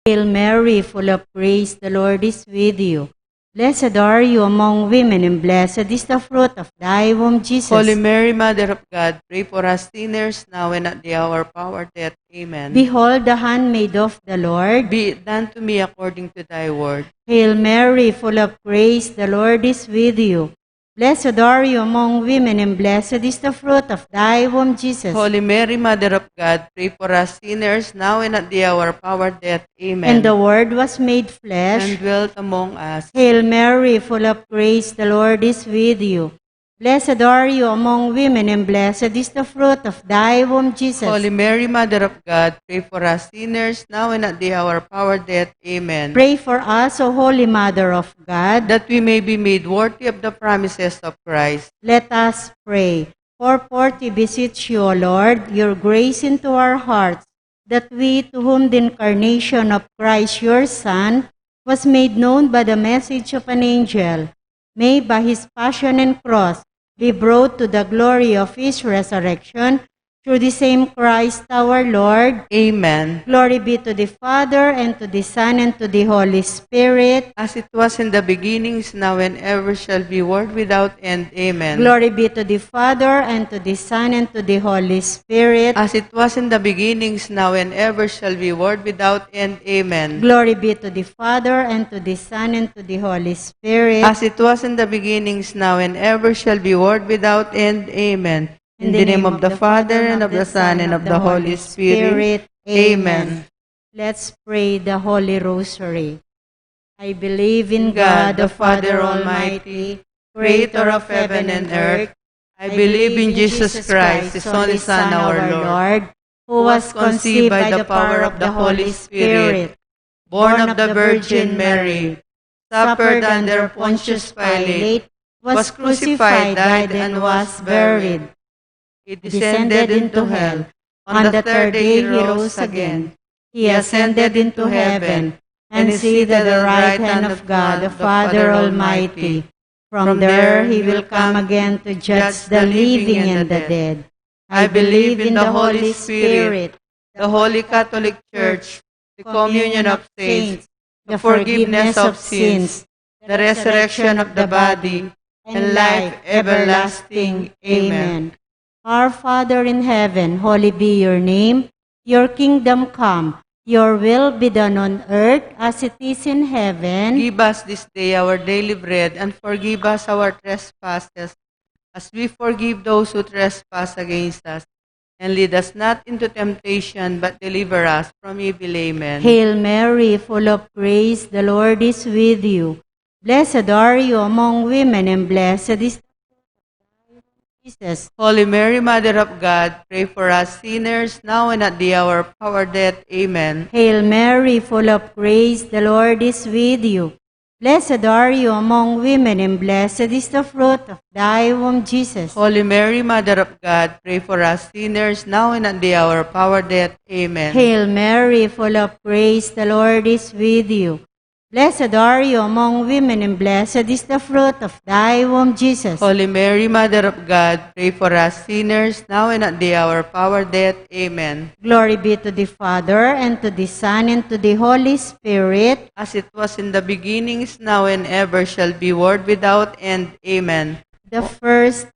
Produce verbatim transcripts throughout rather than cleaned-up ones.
Hail Mary, full of grace, the Lord is with you. Blessed are you among women, and blessed is the fruit of thy womb, Jesus. Holy Mary, Mother of God, pray for us sinners, now and at the hour of our death. Amen. Behold the handmaid of the Lord. Be it done to me according to thy word. Hail Mary, full of grace, the Lord is with you. Blessed are you among women, and blessed is the fruit of thy womb, Jesus. Holy Mary, Mother of God, pray for us sinners, now and at the hour of our death. Amen. And the Word was made flesh. And dwelt among us. Hail Mary, full of grace, the Lord is with you. Blessed are you among women, and blessed is the fruit of thy womb, Jesus. Holy Mary, Mother of God, pray for us sinners, now and at the hour of our death. Amen. Pray for us, O Holy Mother of God. That we may be made worthy of the promises of Christ. Let us pray. Pour forth, we beseech you, O Lord, your grace into our hearts, that we, to whom the incarnation of Christ your Son was made known by the message of an angel, may by his passion and cross be brought to the glory of his resurrection, through the same Christ our Lord. Amen. Glory be to the Father, and to the Son, and to the Holy Spirit. As it was in the beginning, is now, and ever shall be, world without end. Amen. Glory be to the Father, and to the Son, and to the Holy Spirit. As it was in the beginning, is now, and ever shall be, world without end. Amen. Glory be to the Father, and to the Son, and to the Holy Spirit. As it was in the beginning, is now, and ever shall be, world without end. Amen. In the name of the Father, and of the Son, and of the Holy Spirit. Amen. Let's pray the Holy Rosary. I believe in God, the Father Almighty, creator of heaven and earth. I believe in Jesus Christ, his only Son, our Lord, who was conceived by the power of the Holy Spirit, born of the Virgin Mary, suffered under Pontius Pilate, was crucified, died, and was buried. He descended into hell. On the third day he rose again. He ascended into heaven, and is seated at the right hand of God, the Father Almighty. From there he will come again to judge the living and the dead. I believe in the Holy Spirit, the Holy Catholic Church, the communion of saints, the forgiveness of sins, the resurrection of the body, and life everlasting. Amen. Our Father in heaven, holy be your name. Your kingdom come. Your will be done on earth as it is in heaven. Give us this day our daily bread, and forgive us our trespasses, as we forgive those who trespass against us. And lead us not into temptation, but deliver us from evil. Amen. Hail Mary, full of grace, the Lord is with you. Blessed are you among women, and blessed is the fruit of thy womb, Jesus. Holy Mary, Mother of God, pray for us sinners, now and at the hour of our death. Amen. Hail Mary, full of grace, the Lord is with you. Blessed are you among women, and blessed is the fruit of thy womb, Jesus. Holy Mary, Mother of God, pray for us sinners, now and at the hour of our death. Amen. Hail Mary, full of grace, the Lord is with you. Blessed are you among women, and blessed is the fruit of thy womb, Jesus. Holy Mary, Mother of God, pray for us sinners, now and at the hour of our death. Amen. Glory be to the Father, and to the Son, and to the Holy Spirit. As it was in the beginning, is now, and ever shall be, world without end. Amen. The first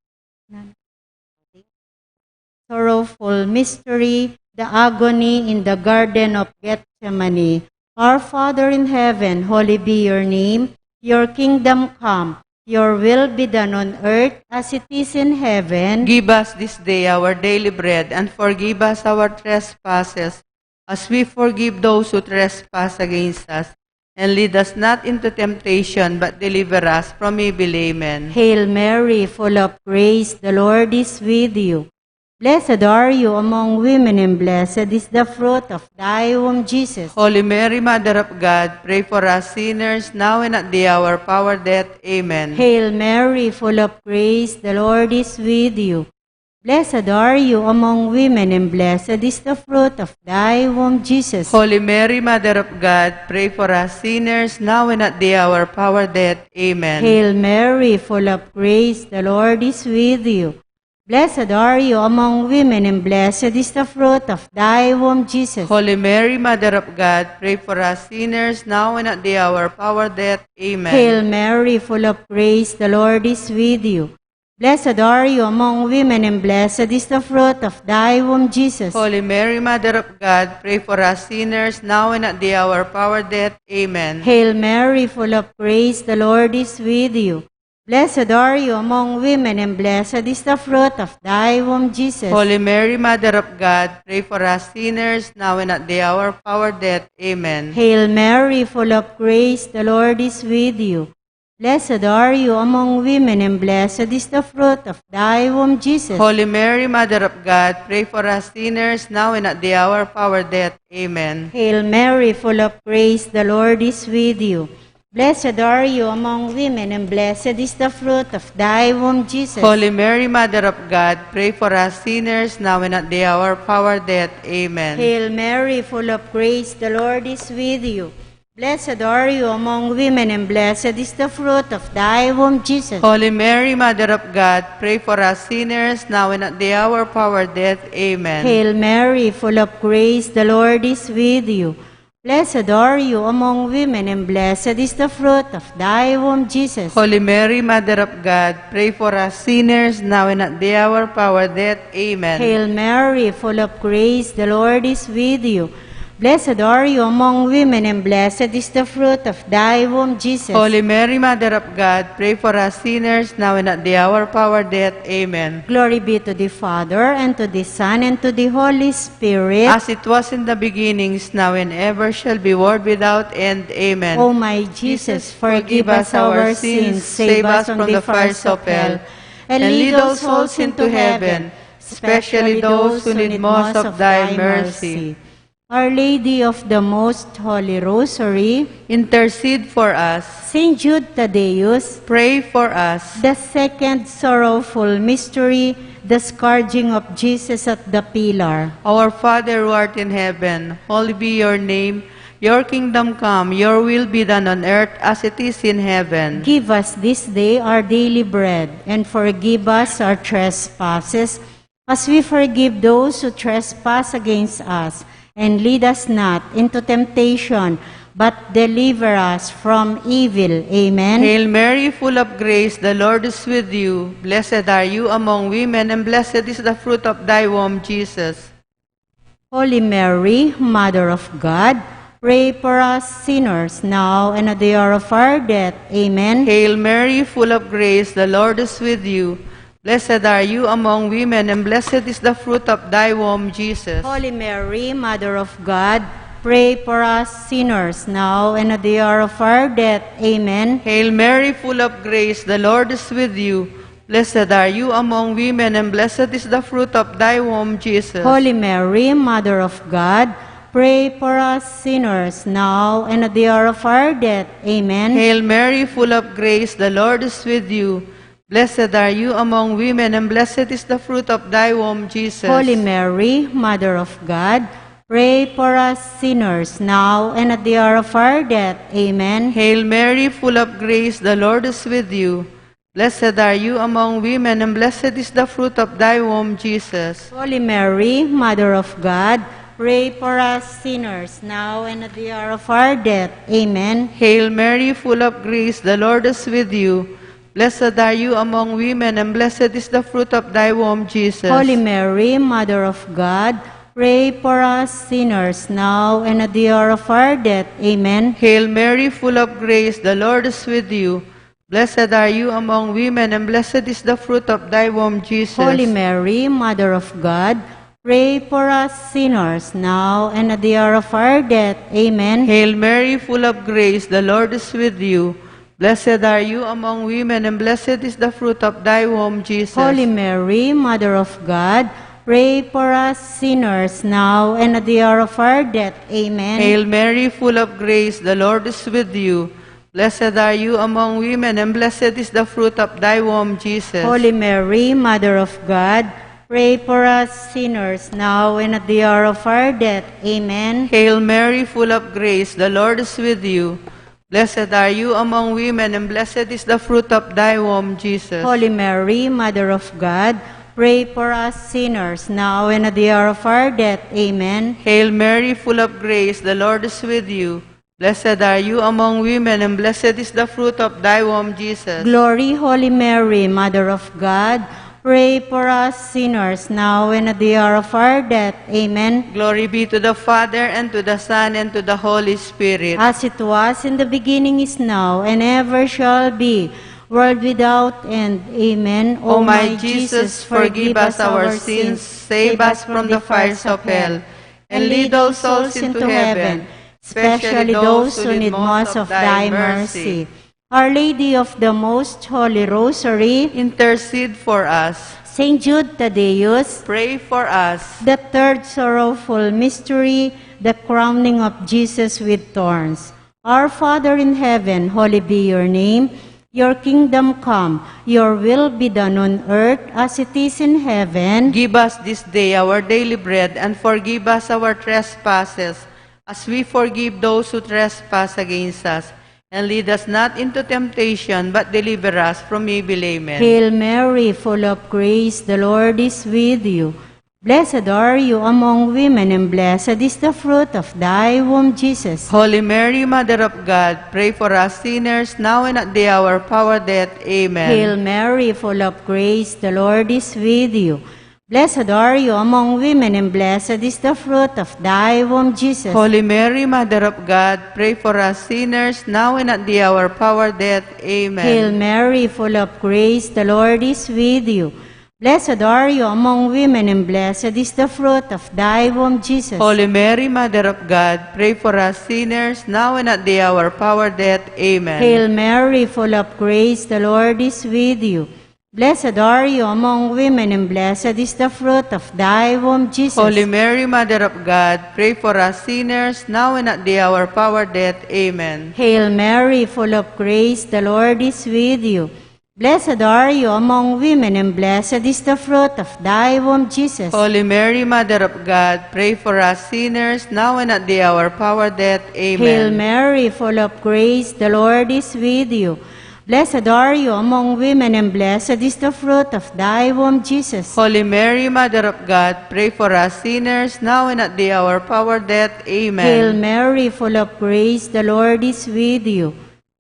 sorrowful mystery, the agony in the Garden of Gethsemane. Our Father in heaven, holy be your name. Your kingdom come. Your will be done on earth as it is in heaven. Give us this day our daily bread, and forgive us our trespasses, as we forgive those who trespass against us. And lead us not into temptation, but deliver us from evil. Amen. Hail Mary, full of grace, the Lord is with you. Blessed are you among women, and blessed is the fruit of thy womb, Jesus. Holy Mary, Mother of God, pray for us sinners, now and at the hour of our death. Amen. Hail Mary, full of grace, the Lord is with you. Blessed are you among women, and blessed is the fruit of thy womb, Jesus. Holy Mary, Mother of God, pray for us sinners, now and at the hour of our death. Amen. Hail Mary, full of grace, the Lord is with you. Blessed are you among women, and blessed is the fruit of thy womb, Jesus. Holy Mary, Mother of God, pray for us sinners, now and at the hour of our death. Amen. Hail Mary, full of grace, the Lord is with you. Blessed are you among women, and blessed is the fruit of thy womb, Jesus. Holy Mary, Mother of God, pray for us sinners, now and at the hour of our death. Amen. Hail Mary, full of grace, the Lord is with you. Blessed are you among women, and blessed is the fruit of thy womb, Jesus. Holy Mary, Mother of God, pray for us sinners, now and at the hour of our death. Amen. Hail Mary, full of grace, the Lord is with you. Blessed are you among women, and blessed is the fruit of thy womb, Jesus. Holy Mary, Mother of God, pray for us sinners, now and at the hour of our death. Amen. Hail Mary, full of grace, the Lord is with you. Blessed are you among women, and blessed is the fruit of thy womb, Jesus. Holy Mary, Mother of God, pray for us sinners, now and at the hour of our death. Amen. Hail Mary, full of grace, the Lord is with you. Blessed are you among women, and blessed is the fruit of thy womb, Jesus. Holy Mary, Mother of God, pray for us sinners, now and at the hour of our death. Amen. Hail Mary, full of grace, the Lord is with you. Blessed are you among women, and blessed is the fruit of thy womb, Jesus. Holy Mary, Mother of God, pray for us sinners, now and at the hour of our death. Amen. Hail Mary, full of grace, the Lord is with you. Blessed are you among women, and blessed is the fruit of thy womb, Jesus. Holy Mary, Mother of God, pray for us sinners, now and at the hour of our death. Amen. Glory be to the Father, and to the Son, and to the Holy Spirit. As it was in the beginning, is now, and ever shall be, world without end. Amen. O my Jesus, forgive us our sins, save us from the fires of hell, and lead all souls into heaven, especially those who need most of thy mercy. Our Lady of the Most Holy Rosary, intercede for us. Saint Jude Thaddeus, pray for us. The second sorrowful mystery, the scourging of Jesus at the pillar. Our Father who art in heaven, holy be your name. Your kingdom come, your will be done on earth as it is in heaven. Give us this day our daily bread, and forgive us our trespasses, as we forgive those who trespass against us. And lead us not into temptation, but deliver us from evil. Amen. Hail Mary, full of grace, the Lord is with you. Blessed are you among women, and blessed is the fruit of thy womb, Jesus. Holy Mary, Mother of God, pray for us sinners, now and at the hour of our death. Amen. Hail Mary, full of grace, the Lord is with you. Blessed are you among women, and blessed is the fruit of thy womb, Jesus. Holy Mary, Mother of God, pray for us sinners, now and at the hour of our death. Amen. Hail Mary, full of grace, the Lord is with you. Blessed are you among women, and blessed is the fruit of thy womb, Jesus. Holy Mary, Mother of God, pray for us sinners, now and at the hour of our death. Amen. Hail Mary, full of grace, the Lord is with you. Blessed are you among women, and blessed is the fruit of thy womb, Jesus. Holy Mary, Mother of God, pray for us sinners, now and at the hour of our death. Amen. Hail Mary, full of grace, the Lord is with you. Blessed are you among women, and blessed is the fruit of thy womb, Jesus. Holy Mary, Mother of God, pray for us sinners, now and at the hour of our death. Amen. Hail Mary, full of grace, the Lord is with you. Blessed are you among women, and blessed is the fruit of thy womb, Jesus. Holy Mary, Mother of God, pray for us sinners, now and at the hour of our death. Amen. Hail Mary, full of grace, the Lord is with you. Blessed are you among women, and blessed is the fruit of thy womb, Jesus. Holy Mary, Mother of God, pray for us sinners, now and at the hour of our death. Amen. Hail Mary, full of grace, the Lord is with you. Blessed are you among women, and blessed is the fruit of thy womb, Jesus. Holy Mary, Mother of God, pray for us sinners, now and at the hour of our death. Amen. Hail Mary, full of grace, the Lord is with you. Blessed are you among women, and blessed is the fruit of thy womb, Jesus. Holy Mary, Mother of God, pray for us sinners, now and at the hour of our death. Amen. Hail Mary, full of grace, the Lord is with you. Blessed are you among women, and blessed is the fruit of thy womb, Jesus. Holy Mary, Mother of God, Pray for us sinners, now and at the hour of our death. Amen. Hail Mary, full of grace, the Lord is with you. Blessed are you among women, and blessed is the fruit of thy womb, Jesus. Glory, Holy Mary, Mother of God, pray for us sinners, now and at the hour of our death. Amen. Glory be to the Father, and to the Son, and to the Holy Spirit. As it was in the beginning, is now, and ever shall be, world without end. Amen. O my Jesus, forgive us our sins, save us from the fires of hell, and lead all souls into heaven, especially those who need most of thy mercy. Our Lady of the Most Holy Rosary, intercede for us. Saint Jude Thaddeus, pray for us. The third sorrowful mystery, the crowning of Jesus with thorns. Our Father in heaven, holy be your name. Your kingdom come, your will be done on earth as it is in heaven. Give us this day our daily bread, and forgive us our trespasses, as we forgive those who trespass against us. And lead us not into temptation, but deliver us from evil. Amen. Hail Mary, full of grace, the Lord is with you. Blessed are you among women, and blessed is the fruit of thy womb, Jesus. Holy Mary, Mother of God, pray for us sinners, now and at the hour of our death. Amen. Hail Mary, full of grace, the Lord is with you. Blessed are you among women, and blessed is the fruit of thy womb, Jesus. Holy Mary, Mother of God, pray for us sinners, now and at the hour of our death. Amen. Hail Mary, full of grace, the Lord is with you. Blessed are you among women, and blessed is the fruit of thy womb, Jesus. Holy Mary, Mother of God, pray for us sinners, now and at the hour of our death. Amen. Hail Mary, full of grace, the Lord is with you. Blessed are you among women, and blessed is the fruit of thy womb, Jesus. Holy Mary, Mother of God, pray for us sinners, now and at the hour of our death. Amen. Hail Mary, full of grace, the Lord is with you. Blessed are you among women, and blessed is the fruit of thy womb, Jesus. Holy Mary, Mother of God, pray for us sinners, now and at the hour of our death. Amen. Hail Mary, full of grace, the Lord is with you. Blessed are you among women, and blessed is the fruit of thy womb, Jesus. Holy Mary, Mother of God, pray for us sinners, now and at the hour of our death. Amen. Hail Mary, full of grace, the Lord is with you.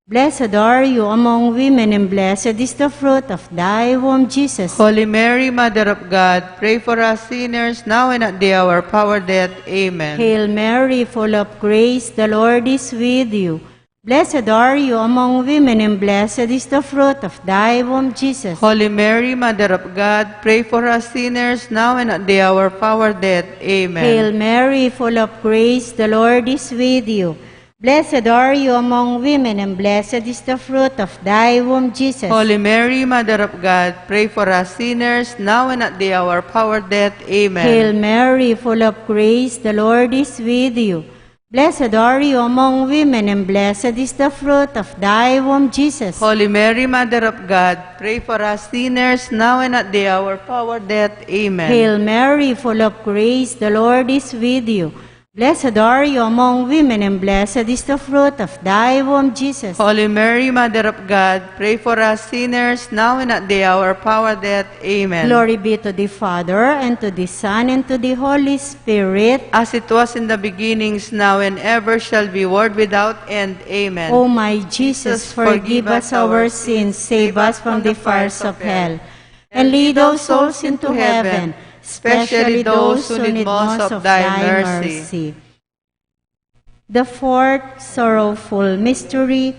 Blessed are you among women, and blessed is the fruit of thy womb, Jesus. Holy Mary, Mother of God, pray for us sinners, now and at the hour of our death. Amen. Hail Mary, full of grace, the Lord is with you. Blessed are you among women, and blessed is the fruit of thy womb, Jesus. Holy Mary, Mother of God, pray for us sinners, now and at the hour of our death. Amen. Hail Mary, full of grace, the Lord is with you. Blessed are you among women, and blessed is the fruit of thy womb, Jesus. Holy Mary, Mother of God, pray for us sinners, now and at the hour of our death. Amen. Hail Mary, full of grace, the Lord is with you. Blessed are you among women, and blessed is the fruit of thy womb, Jesus. Holy Mary, Mother of God, pray for us sinners, now and at the hour of our death. Amen. Hail Mary, full of grace, the Lord is with you. Blessed are you among women, and blessed is the fruit of thy womb, Jesus. Holy Mary, Mother of God, pray for us sinners, now and at the hour of our death. Amen. Glory be to the Father, and to the Son, and to the Holy Spirit. As it was in the beginning, is now, and ever shall be, world without end. Amen. O my Jesus, forgive us our sins, save us from the fires of hell, and lead all souls into heaven, especially those who need most of thy mercy. The fourth sorrowful mystery,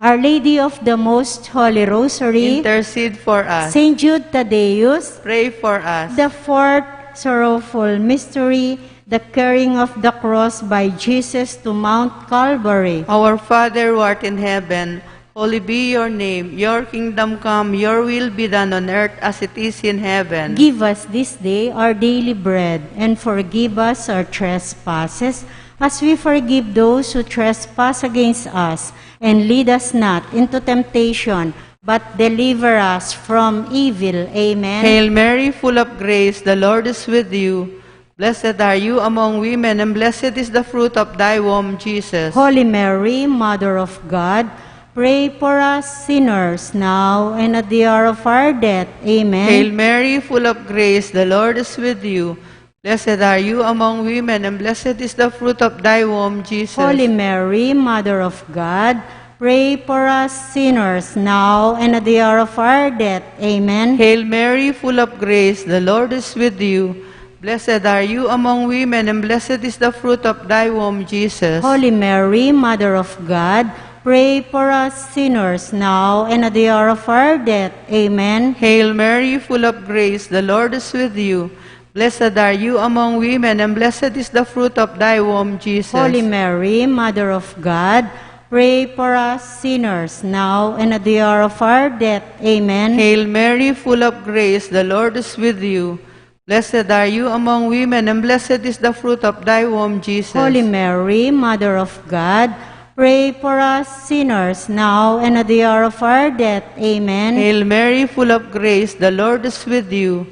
Our Lady of the Most Holy Rosary, intercede for us. Saint Jude Thaddeus, pray for us. The fourth sorrowful mystery, the carrying of the cross by Jesus to Mount Calvary. Our Father who art in heaven, holy be your name. Your kingdom come, your will be done on earth as it is in heaven. Give us this day our daily bread, and forgive us our trespasses, as we forgive those who trespass against us. And lead us not into temptation, but deliver us from evil. Amen. Hail Mary, full of grace, the Lord is with you. Blessed are you among women, and blessed is the fruit of thy womb, Jesus. Holy Mary, Mother of God, Pray for us sinners, now and at the hour of our death. Amen. Hail Mary, full of grace, the Lord is with you. Blessed are you among women, and blessed is the fruit of thy womb, Jesus. Holy Mary, Mother of God, pray for us sinners, now and at the hour of our death. Amen. Hail Mary, full of grace, the Lord is with you. Blessed are you among women, and blessed is the fruit of thy womb, Jesus. Holy Mary, Mother of God, pray for us sinners, now and at the hour of our death. Amen. Hail Mary, full of grace, the Lord is with you. Blessed are you among women, and blessed is the fruit of thy womb, Jesus. Holy Mary, Mother of God, pray for us sinners, now and at the hour of our death. Amen. Hail Mary, full of grace, the Lord is with you. Blessed are you among women, and blessed is the fruit of thy womb, Jesus. Holy Mary, Mother of God, pray for us sinners, now and at the hour of our death. Amen. Hail Mary, full of grace, the Lord is with you.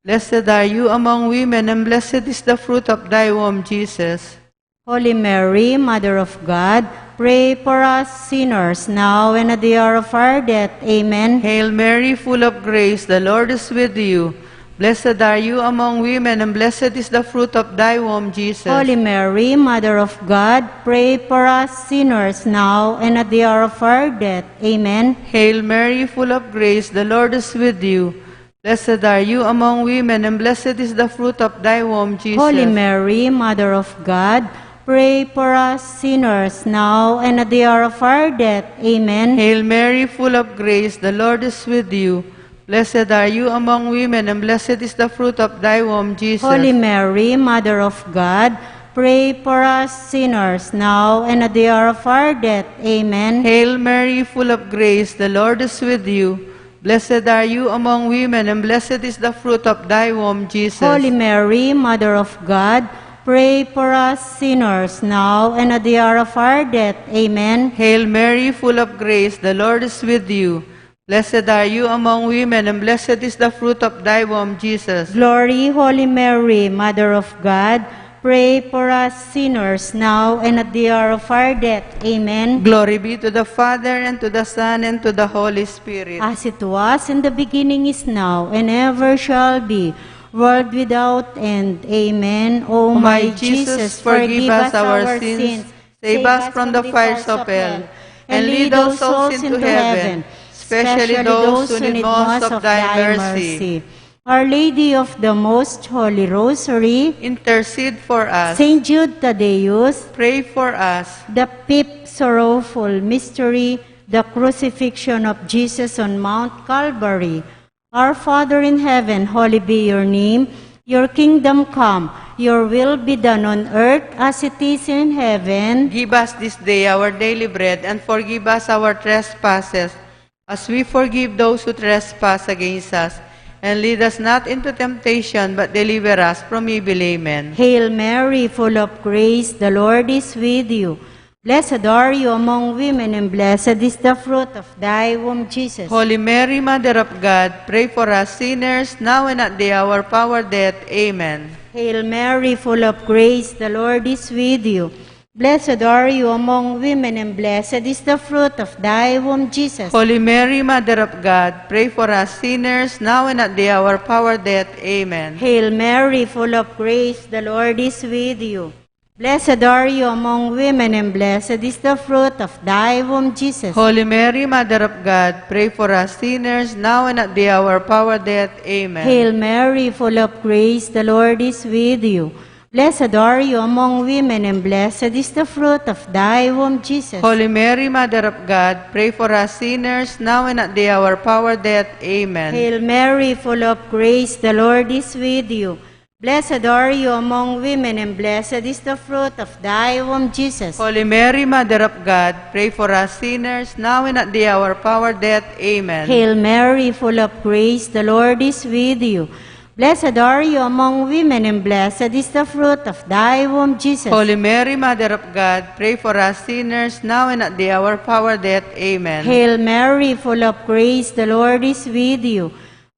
Blessed are you among women, and blessed is the fruit of thy womb, Jesus. Holy Mary, Mother of God, pray for us sinners, now and at the hour of our death. Amen. Hail Mary, full of grace, the Lord is with you. Blessed are you among women, and blessed is the fruit of thy womb, Jesus. Holy Mary, Mother of God, pray for us sinners, now and at the hour of our death. Amen. Hail Mary, full of grace, the Lord is with you. Blessed are you among women, and blessed is the fruit of thy womb, Jesus. Holy Mary, Mother of God, pray for us sinners, now and at the hour of our death. Amen. Hail Mary, full of grace, the Lord is with you. Blessed are you among women, and blessed is the fruit of thy womb, Jesus. Holy Mary, Mother of God, pray for us sinners, now and at the hour of our death. Amen. Hail Mary, full of grace, the Lord is with you. Blessed are you among women, and blessed is the fruit of thy womb, Jesus. Holy Mary, Mother of God, pray for us sinners, now and at the hour of our death. Amen. Hail Mary, full of grace, the Lord is with you. Blessed are you among women, and blessed is the fruit of thy womb, Jesus. Glory, Holy Mary, Mother of God, pray for us sinners, now and at the hour of our death. Amen. Glory be to the Father, and to the Son, and to the Holy Spirit. As it was in the beginning, is now, and ever shall be, world without end. Amen. O my Jesus, forgive us our sins, save us from the fires of hell, and lead all souls into heaven, especially those who need most of thy mercy. Our Lady of the Most Holy Rosary, intercede for us. Saint Jude Thaddeus, pray for us. The fifth sorrowful mystery, the crucifixion of Jesus on Mount Calvary. Our Father in heaven, holy be your name. Your kingdom come, your will be done on earth as it is in heaven. Give us this day our daily bread, and forgive us our trespasses, as we forgive those who trespass against us. And lead us not into temptation, but deliver us from evil. Amen. Hail Mary, full of grace, the Lord is with you. Blessed are you among women, and blessed is the fruit of thy womb, Jesus. Holy Mary, Mother of God, pray for us sinners, now and at the hour of our death. Amen. Hail Mary, full of grace, the Lord is with you. Blessed are you among women, and blessed is the fruit of thy womb, Jesus. Holy Mary, Mother of God, pray for us sinners, now and at the hour of our death. Amen. Hail Mary, full of grace, the Lord is with you. Blessed are you among women, and blessed is the fruit of thy womb, Jesus. Holy Mary, Mother of God, pray for us sinners, now and at the hour of our death. Amen. Hail Mary, full of grace, the Lord is with you. Blessed are you among women, and blessed is the fruit of thy womb, Jesus. Holy Mary, Mother of God, pray for us sinners, now and at the hour of our death. Amen. Hail Mary, full of grace, the Lord is with you. Blessed are you among women, and blessed is the fruit of thy womb, Jesus. Holy Mary, Mother of God, pray for us sinners, now and at the hour of our death. Amen. Hail Mary, full of grace, the Lord is with you. Blessed are you among women, and blessed is the fruit of thy womb, Jesus. Holy Mary, Mother of God, pray for us sinners, now and at the hour of our death. Amen. Hail Mary, full of grace, the Lord is with you.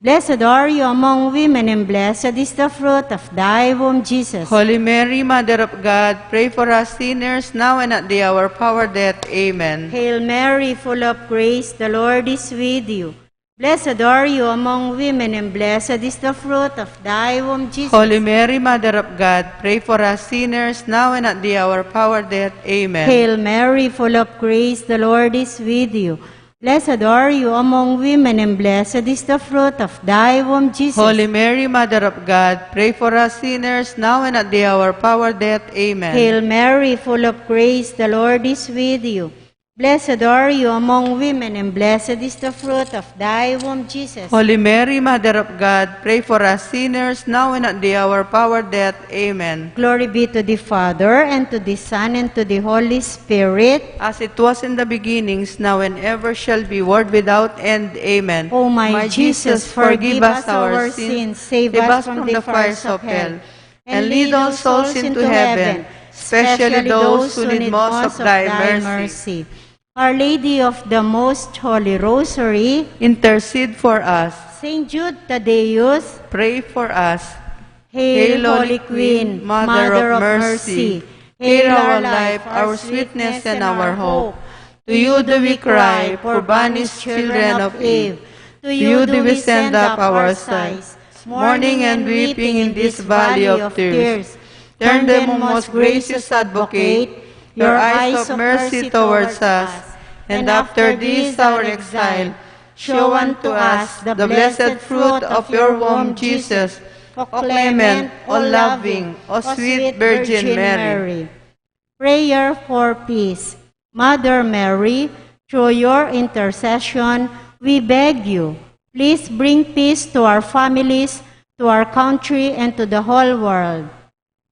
Blessed are you among women, and blessed is the fruit of thy womb, Jesus. Holy Mary, Mother of God, pray for us sinners, now and at the hour of our death. Amen. Hail Mary, full of grace, the Lord is with you. Blessed are you among women, and blessed is the fruit of thy womb, Jesus. Holy Mary, Mother of God, pray for us sinners, now and at the hour of our death. Amen. Hail Mary, full of grace, the Lord is with you. Blessed are you among women, and blessed is the fruit of thy womb, Jesus. Holy Mary, Mother of God, pray for us sinners, now and at the hour of our death. Amen. Hail Mary, full of grace, the Lord is with you. Blessed are you among women, and blessed is the fruit of thy womb, Jesus. Holy Mary, Mother of God, pray for us sinners, now and at the hour of our death. Amen. Glory be to the Father, and to the Son, and to the Holy Spirit. As it was in the beginnings, now and ever shall be, world without end. Amen. O my Jesus, forgive us our sins, save us from the fires of hell, and lead all souls into heaven, especially those who need most of thy mercy. Our Lady of the Most Holy Rosary, intercede for us. Saint Jude Thaddeus, pray for us. Hail, Holy Queen, Mother of Mercy, hail our life, our sweetness, and our hope. To you do we cry, poor banished children of Eve. To you do we send up our sighs, mourning and weeping in this valley of tears. Turn then, most gracious Advocate, your eyes of mercy towards us, and after this our exile, show unto us the blessed fruit of your womb, Jesus. O clement, O loving, O sweet Virgin Mary. Prayer for peace. Mother Mary, through your intercession, we beg you, please bring peace to our families, to our country, and to the whole world.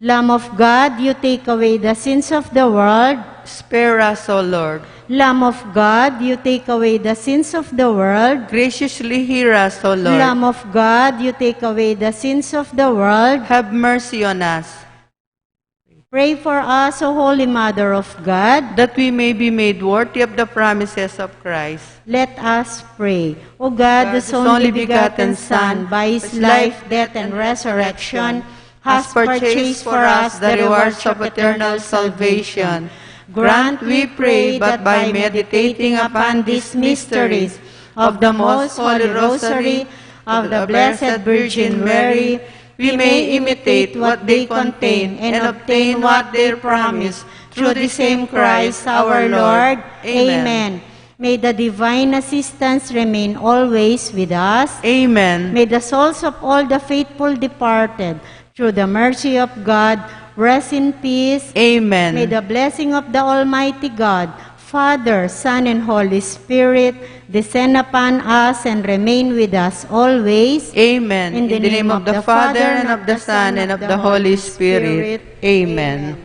Lamb of God, you take away the sins of the world. Spare us, O Lord. Lamb of God, you take away the sins of the world. Graciously hear us, O Lord. Lamb of God, you take away the sins of the world. Have mercy on us. Pray for us, O Holy Mother of God, that we may be made worthy of the promises of Christ. Let us pray. O God, whose only begotten Son, by his life, death, and resurrection, has purchased for us the rewards of eternal salvation, grant, we pray, that by meditating upon these mysteries of the Most Holy Rosary of the Blessed Virgin Mary, we may imitate what they contain and obtain what they promise, through the same Christ our Lord. Amen. May the divine assistance remain always with us. Amen. May the souls of all the faithful departed, through the mercy of God, rest in peace. Amen. May the blessing of the Almighty God, Father, Son, and Holy Spirit, descend upon us and remain with us always. Amen. In the name of the Father, and of the Son, and of the Holy Spirit. Amen.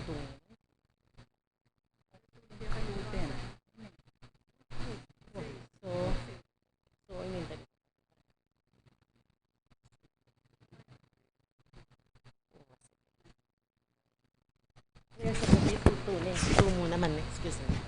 So, so, ini tadi. Yes, ito, ito, ito, ito muna man, excuse me.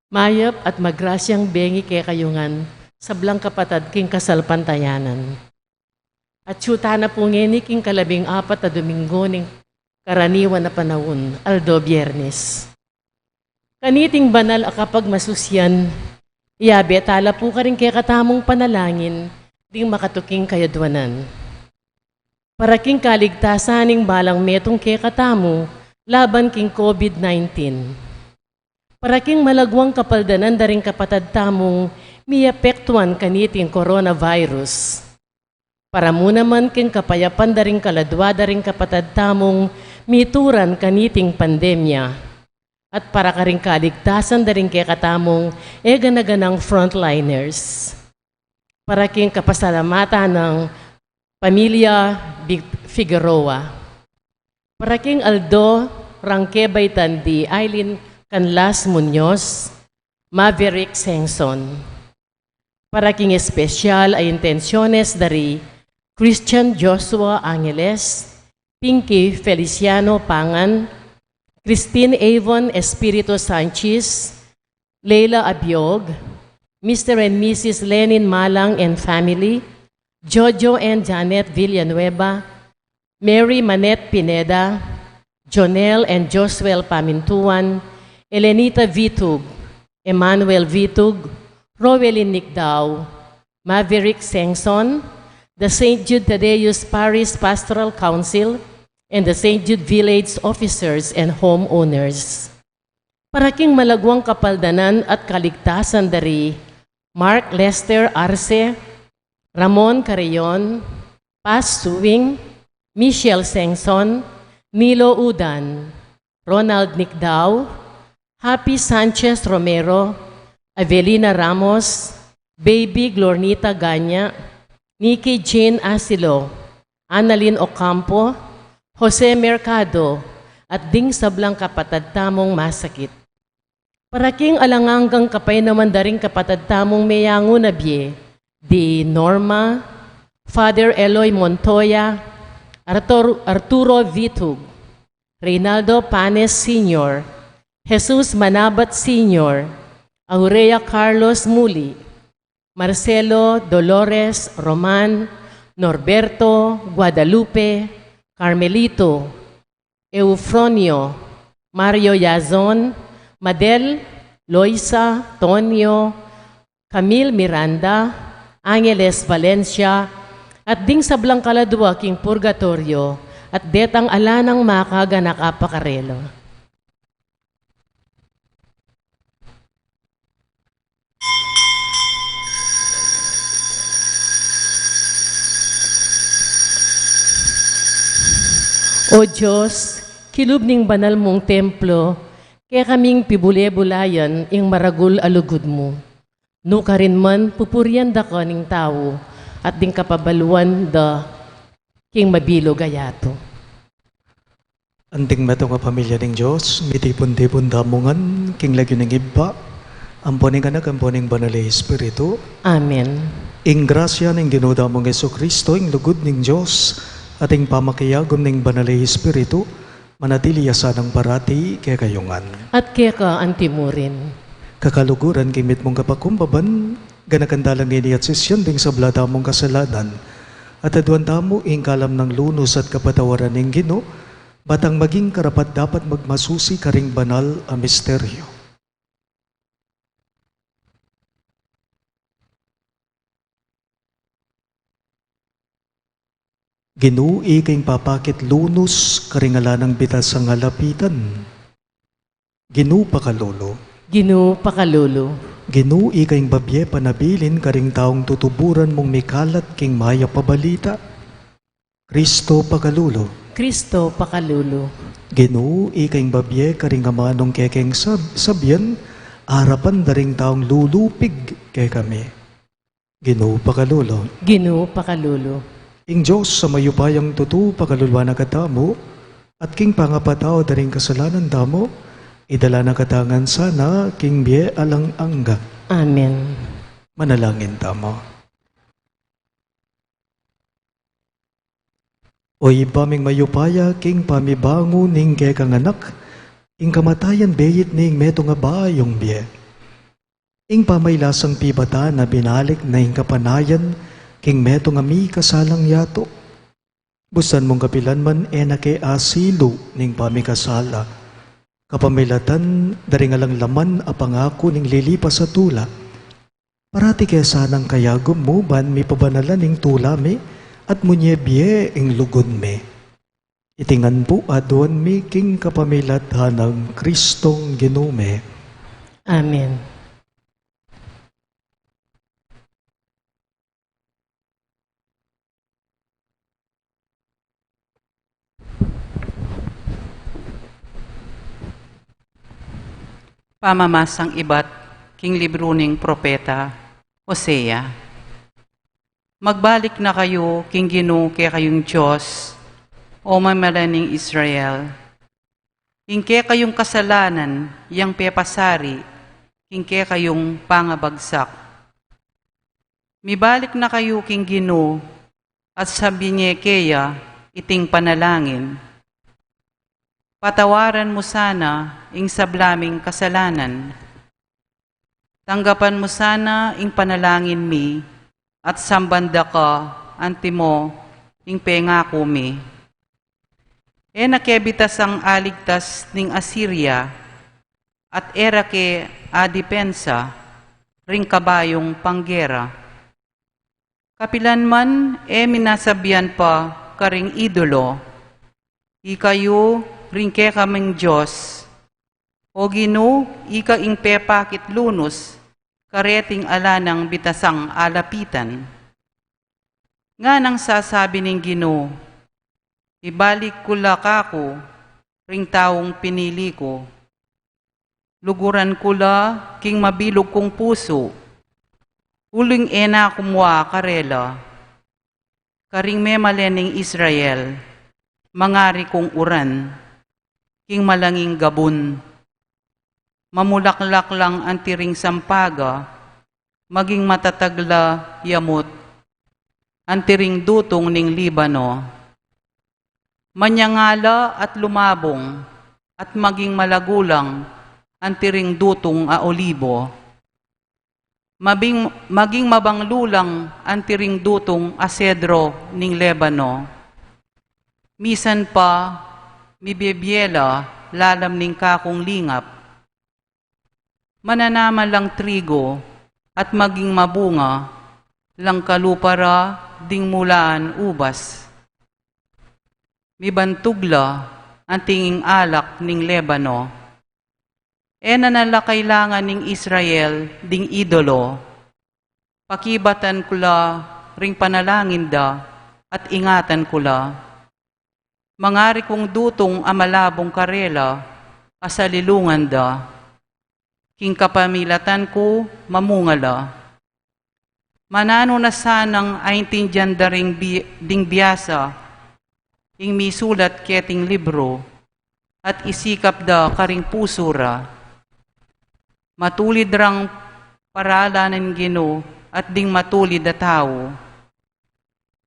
Mayap at magrasyang bengi kekayu ngan, sablang kapatad king kasalpantayanan. Atyu tana pu ngeni king kalabing apat a Domingo ning karaniwan a panaun, aldo Biernes. Kaniting banal a kapagmasusian, iyabe tala pu karing kekatamung panalangin ding makatuking kayadwanan para king kaligtasan ning balang metung kekatamu laban king COVID nineteen. Para king malagwang kapaldanan da ring kapatad tamung miapektuan kaniting coronavirus. Para mu naman king kapayapan da ring kaladwa da ring kapatad tamung mituran kaniting pandemya. At para karing kaligtasan da ring kekatamung e gana-ganang frontliners. Para king kapasalamatan nang pamilya Big Figueroa. Para king aldo rang kebaitan di Aileen Canlas Muñoz, Maverick Sengson. Para king espesyal a intensiones da ri Christian Joshua Angeles, Pinky Feliciano Pangan, Christine Avon Espiritu Sanchez, Leila Abiog, Mister and Missus Lenin Malang and family, Jojo and Janet Villanueva, Mary Manette Pineda, Jonel and Josuel Pamintuan, Elenita Vitug, Emmanuel Vitug, Roelyn Nicdao, Maverick Sengson, the Saint Jude Thaddeus Parish Pastoral Council, and the Saint Jude Village officers and homeowners. Para king malagwang kapaldanan at kaligtasan da ri Mark Lester Arce, Ramon Carreon, Paz Suing, Michelle Sengson, Nilo Udan, Ronald Nicdao, Happy Sanchez Romero, Avelina Ramos, Baby Glornita Ganya, Nikki Jane Asilo, Annalyn Ocampo, Jose Mercado, at ding sablang kapatad tamung masakit. Para king alang anggang kapaynawan da ring kapatad tamung meyangu na bie, di Norma, Father Eloy Montoya, Artur-, Arturo Vitug, Reynaldo Panes Senior, Jesus Manabat Senior, Aurea Carlos Muli, Marcelo, Dolores, Roman, Norberto, Guadalupe, Carmelito, Eufronio, Mario Yazon, Madel, Loisa, Tonio, Camille Miranda, Angeles Valencia, at ding sablang kaladwa king purgatoryo, at detang ala nang makaganaka pa karela. O Dios, kilub ning banal mung templo, kekaming pibule-bulayan ing maragul a lugud mu. Nukarin man pupurian da ka ning tau, at ding kapabaluan da king mabilug a yatu. Anting metung a pamilya ning Dios, mitipun-tipun tamu ngan king lagyu ning Ibpa, ampo ning Anak, ampo ning Banal a Espiritu. Amen. Ing grasya ning Ginu tamung Jesucristo, ing lugud ning Dios, at ing pamakiagum ning Banal a Espiritu, manatili ya sanang parati kekayu ngan. At keka antimurin. Kakaluguran king mitmung kapakumbaban, ganakan tala ngeni at sisian ding sabla tamung kasalanan, at aduan tamu ing kalam nang lunus at kapatawaran ning Ginu, batang maging karapat-dapat magmasusi karing banal a misteryo. Ginu, ika ing papakit lunus karing ala nang bitas a ngalapitan. Ginu, pakalulu. Ginu, pakalulu. Ginu, ika ing babie panabilin karing taung tutuburan mung mikalat king mayap a balita. Kristo pakalulu. Kristo pakalulu. Ginu, ika ing babie karing amanung kekeng sab-, sabian, arapan da ring taung lulupig kekami. Ginu pakalulu. Ginu pakalulu. Ing Dios a mayupayang tutu pakaluluan na katamu, at king pangapatawad da ring kasalanan tamu, idala na katamu ngan sana king bie alang angga. Amen. Manalangin tamu. O Ibpa ming mayupaya, king pamibangu ning kekang Anak, ing kamatayan beit ning metung a bayung bie. Ing pamailasang pibatan na binalik na ing kapanayan king metung a mikasalang yatu. Busan mung kapilan man e na ke asilu ning pamikasala. Kapamilatan da ring alang laman a pangaku ning lilipas a tula. Parati ke sanang kayagum mu ban mipabanalan ing tula mi at munye bie ing lugud mi. Iti ngan pu aduan mi king kapamilatan nang Kristong Ginu mi. Amen. Pamamasang ibat king libru ning propeta Hosea. Magbalik na kayu king Ginu kekayung Dios, o mamalan ning Israel. Ing kekayung kasalanan yang pepasari king kekayung pangabagsak. Mibalik na kayu king Ginu at sabyan ye keya iting panalangin. Patawaran mu sana ing sabla ming kasalanan. Tanggapan mu sana ing panalangin mi at samban da ka antimo ing pengaku mi. E na ke bitasang aligtas ning Asiria, at e ra ke adipensa ring kabayung panggera. Kapilan man e mi nasabian pa karing idolo, ikayu ring kekaming Dios, o Ginu, ika ing pepakit lunus kareting ala nang bitasang alapitan. Nganang sasabi ning Ginu, ibalik ku la kaku ring taung pinili ku. Luguran ku la king mabilug kung pusu, uling e na ku mua karela. Karing memalen ning Israel, mangari kung uran king malanging gabun. Mamulaklak lang anti ring sampaga, maging matatag la yamut anti ring dutung ning Libano. Manyangala at lumabung at maging malagulang anti ring dutung a olibo. Mabing-, maging mabanglulang anti ring dutung a sedro ning Lebano. Misan pa, mibebie la lalam ning kakung lingap. Mananaman lang trigo at maging mabunga lang kalupa ra ding mulaan ubas. Mibantug la anting ing alak ning Lebano. E na na la kailangan ning Israel ding idolo. Pakibatan ku la ring panalangin da at ingatan ku la. Mangari kung dutung a malabung karela, asalilungan da. King kapamilatan ku, mamunga la. Mananu na sanang aintindian da ring bi-, ding biasa ing misulat keting libru, at isikap da karing pusu ra. Matulid rang paralan ning Ginu at ding matulid a tau.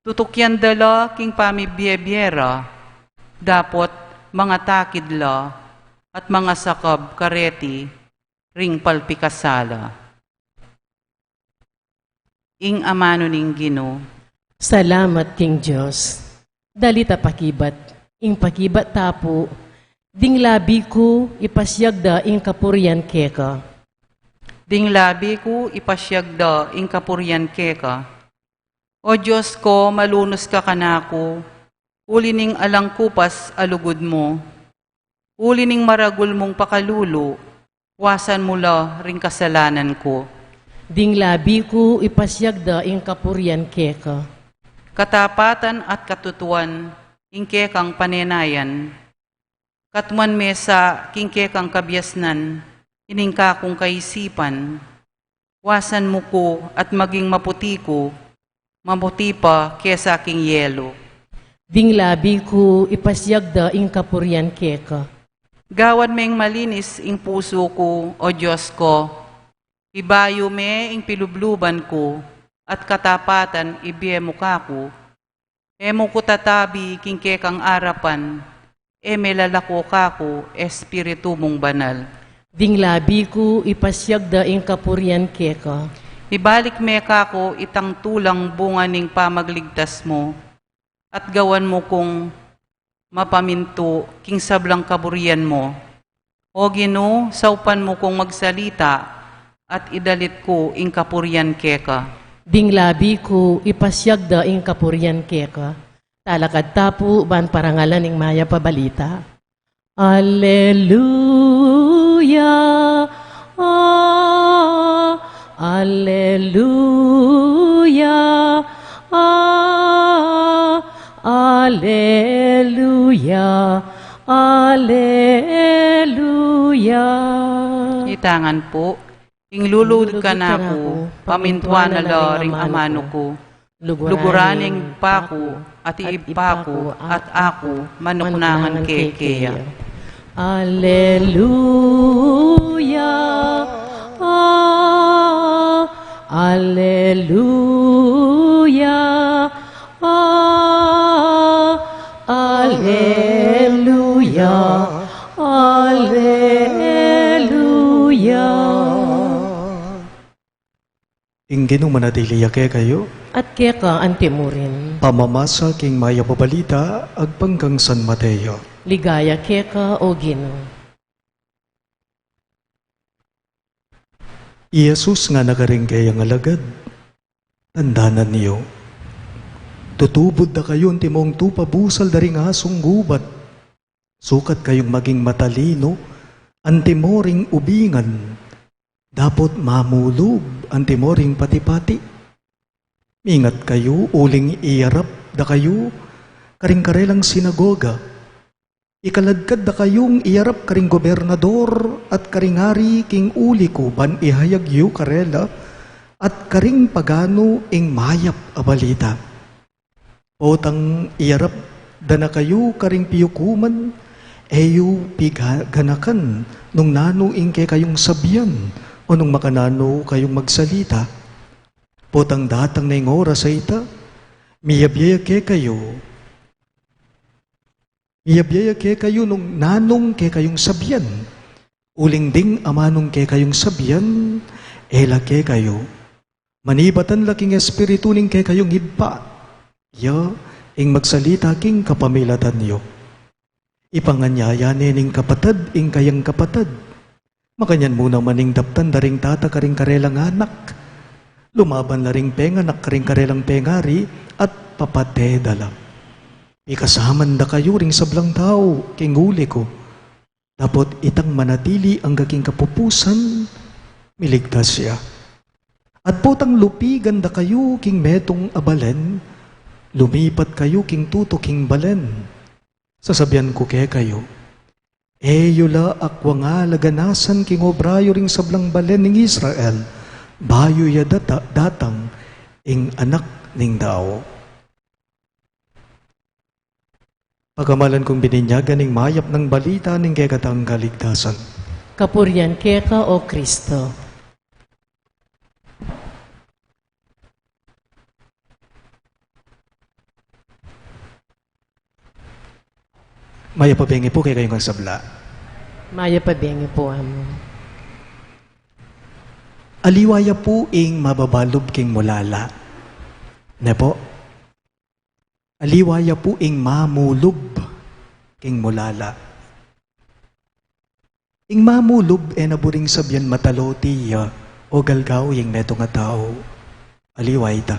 Tutukyan da la king pamibie-bie ra, dapot mangatakid la at mangasakab kareti ring palpikasala. Ing amanu ning Ginu. Salamat king Dios. Dalit a pakibat. Ing pakibat ta pu, ding labi ku ipasiag da ing kapurian keka. Ding labi ku ipasiag da ing kapurian keka. O Dios ko, malunus ka kanaku, uli ning alang kupas a lugud mu. Uli ning maragul mung pakalulu, wasan mu la ring kasalanan ku. Ding labi ku ipasiag da ing kapurian keka. Katapatan at katutuan ing kekang panenayan, katmuan me sa king kekang kabiasnan ining kakung kaisipan. Wasan mu ku at maging maputi ku, maputi pa kesa king yelo. Ding labi ku ipasiag da ing kapurian keka. Gawan meng malinis ing pusu ku, O Dios ko. Ibayu me ing pilubluban ku, at katapatan ibie mu kaku. E mu ku tatabi king kekang arapan, e me lalako kaku Espiritu mung Banal. Ding labi ku ipasiag da ing kapurian keka. Ibalik me kaku itang tulang bunga ning pamagligtas mu, at gawan mu kung mapamintu king sablang kaburian mu. O Ginu, saupan mu kung magsalita, at idalit ku ing kapurian keka. Ding labi ku ipasiag da ing kapurian keka. Talakad ta pu ban parangalan ing mayap a balita. Alleluia, ah, alleluia, ah, alleluia, alleluia. Itangan pu, ing lulud kanaku, pamintuan na la ring amanu ku. Luguran ing Ibpa ku, at Ibpa ku, at aku, manuknangan ke keya. Alleluia, ah, alleluia, ah, alleluia, alleluia. Ing Ginu manatili ya kekayu. At keka antimurin. Pamamasa king mayap a balita agpang kang San Mateo. Ligaya keka, O Ginu. I Jesus ngana karing keyang alagad, tandanan yu. Tutubud da kayu antimong tupa busal da ring asung gubat. Sukat kayung maging matalinu antimo ring ubingan, dapot mamulub antimo ring pati-pati. Mingat kayu uling iyarap da kayu karing karelang sinagoga. Ikaladkad da kayung iyarap karing gobernador at karing ari king uli ku ban ihayag yu karela at karing paganu ing mayap a balita. Potang iyarap da na kayu karing piukuman, e yu piganakan nung nanu ing kekayung sabian o nung makananu kayung magsalita. Potang datang na ing oras a ita, miyabie ya kekayu, miyabie ya kekayu nung nanung kekayung sabian. Uling ding amanung kekayung sabian, e la kekayu. Manibatan la king Espiritu ning kekayung Ibpa, ya ing magsalita king kapamilatan yu. Ipanganyaya ne ning kapatad ing kayang kapatad. Makanyan mu naman ing daptan da ring tata karing karelang anak. Lumaban la ring penganak karing karelang pengari at papate da la. Ikasaman da kayu ring sablang tau king uli ku. Dapot itang manatili angga king kapupusan, miligtas ya. At potang lupigan da kayu king metung a balen, lumipat kayu king tutuking balen. Sasabian ku kekayu, e yu la akwang a laganasan king obra yu ring sablang balen ning Israel, bayu ya data-, datang ing Anak ning Tau. Pagamalan kung bininyagan ning mayap nang balita ning kekatang kaligtasan. Kapurian keka, O Kristo. Mayap a bengi pu kekayung sabla. Mayap a bengi pu, Among. Aliwa ya pu ing mababalub king mulala. Ne pu? Aliwa ya pu ing mamulub king mulala. Ing mamulub e na buring sabian mataloti ya o galgau ya ing metung a tau. Aliwa ita.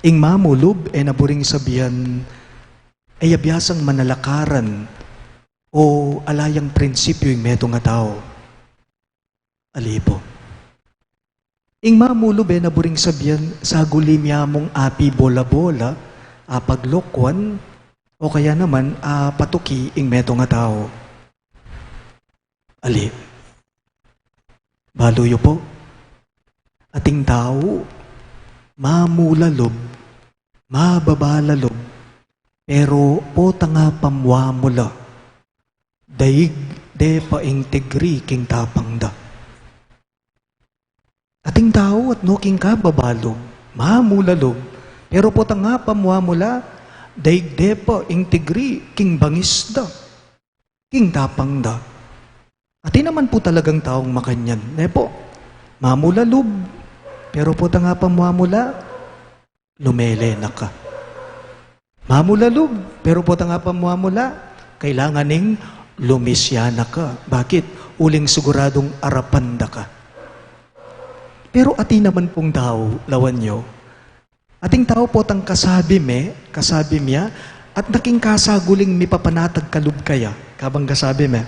Ing mamulub e na buring sabian e ya biasang manalakaran o ala yang prinsipyu ing metung a tau. Ali pu. Ing mamulub e na buring sabian, saguli mya mung api bola-bola, apaglokwan, o kaya naman, apatuki ing metung a tau. Ali. Balu yu pu. Ating tau, mamula lub, mababa la lub, pero potang apamwamula, daig de pa ing tigri king tapang da. Ating tau atno king kababa lub, mamula lub, pero potang apamwamula, daig de pa ing tigri king bangis da, king tapang da. Atin naman pu talagang taung makanyan, ne pu? Mamula lub, pero potang apamwamula, lumele na ka. Mamula lub, pero potang apamwamula, kailangan ning lumisya na ka. Bakit? Uling siguradung arapan da ka. Pero atin naman pung tau, lawan yu, ating tau potang kasabi me, kasabi mya, at na king kasaguling mipapanatag kalub kaya, kabang kasabi me.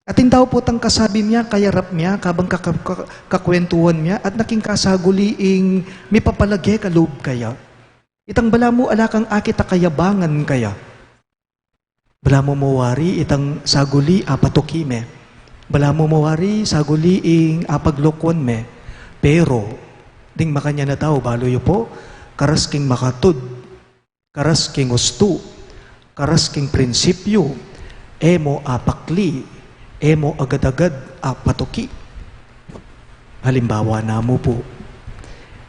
Ating tau potang kasabi mya, kayarap mya, kabang kaka-, ka-, kakwentuan mya, at na king kasaguli ing mipapalage kalub kaya. Itang balamu ala kang akit a kayabangan kaya. Balamu mu wari itang saguli apatuki me. Balamu mu wari saguli ing apaglokwan me. Pero, ding makanyan a tau, balu yu pu, karas king makatud, karas king ustu, karas king prinsipyu, e mu apakli, e mu agad-agad apatuki. Halimbawa na mu pu,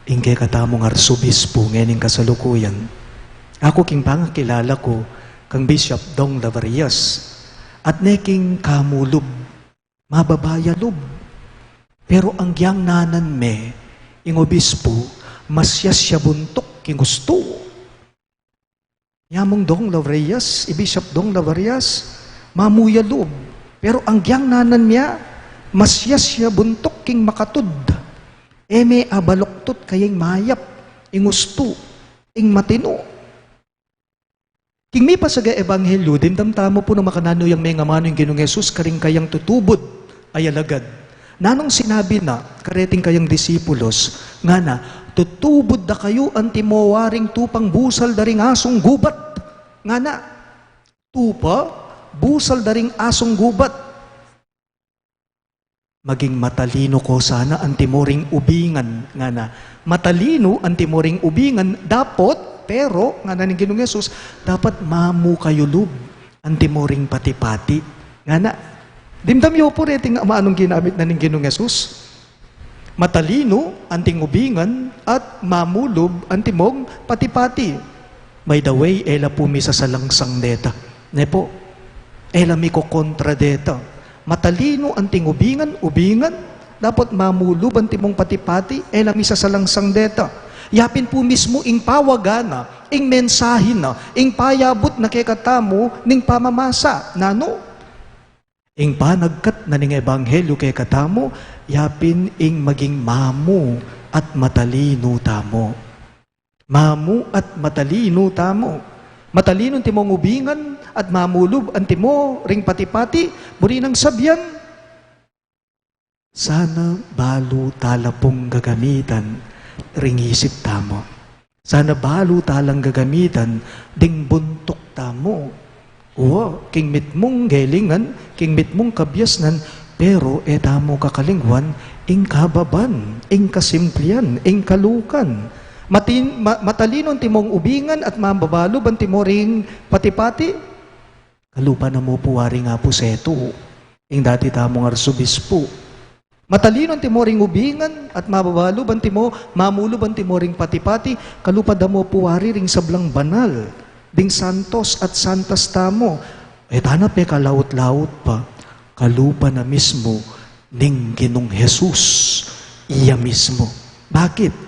ing kekatamung arsobispu ngening kasalukuyan. Aku king pangakilala ku kang Bishop Dong Laverias, at ne king kamulub, mababa ya lub. Pero agyang nanan me, ing obispu, masyas ya buntuk king ustu. Yamung Dong Laverias, i Bishop Dong Laverias, mamu ya lub. Pero agyang nanan mya, masyas ya buntuk king makatud. E me abaloktut kaya ing mayap, ing ustu, ing matinu. King mipasaga ebanghelyu, dimdam tamu pu nung makananu yang mengamanu ing Ginung Jesus karing kayang tutubud a alagad. Nanung sinabi na kareting kayang disipulos, ngana, "Tutubud da kayu antimo waring tupang busal da ring asung gubat." Ngana, "Tupa, busal da ring asung gubat." Maging matalinu ko sana antimo ring ubingan, ngana. Matalinu antimo ring ubingan, dapot, pero, ngana ning Ginung Jesus, dapat mamu kayu lub antimo ring pati-pati. Ngana, dimdam yu pu reting amanung ginamit na ning Ginung Jesus. Matalinu anting ubingan at mamu lub antimong pati-pati. By the way, e la pu misasalangsang deta. Ne pu? E la mikokontra deta. Matalinu anting ubingan, ubingan, dapot mamu lub antimong pati-pati, e la misasalangsang deta. Ya pin pu mismu ing pawaga na, ing mensahe na, ing payabut na kekatamu ning pamamasa. Nanu? Ing panagkat na ning ebanghelyu kekatamu, ya pin ing maging mamu at matalinu tamu. Mamu at matalinu tamu. Matalinu antimong ubingan at mamu lub antimo ring pati-pati, buri nang sabian, sana balu tala pung gagamitan ring isip tamu. Sana balu talang gagamitan ding buntuk tamu. Wa, king mitmung gelingan, king mitmung kabiasnan, pero e tamu kakalingwan ing kababan, ing kasimplian, ing kalukan. Matin-, ma-, matalinu antimong ubingan at mababa lub antimo ring pati-pati. Kalupa na mu pu waring Apu Setu, ing dati tamung arsobispu. Matalinu antimo ring ubingan at mababa lub antimo, mamu lub antimo ring pati-pati, kalupa da mu pu wari ring sablang banal, ding santos at santas tamu. E tana pekalaut-laut pa, kalupa na mismu ning Ginung Jesus, iya mismu. Bakit?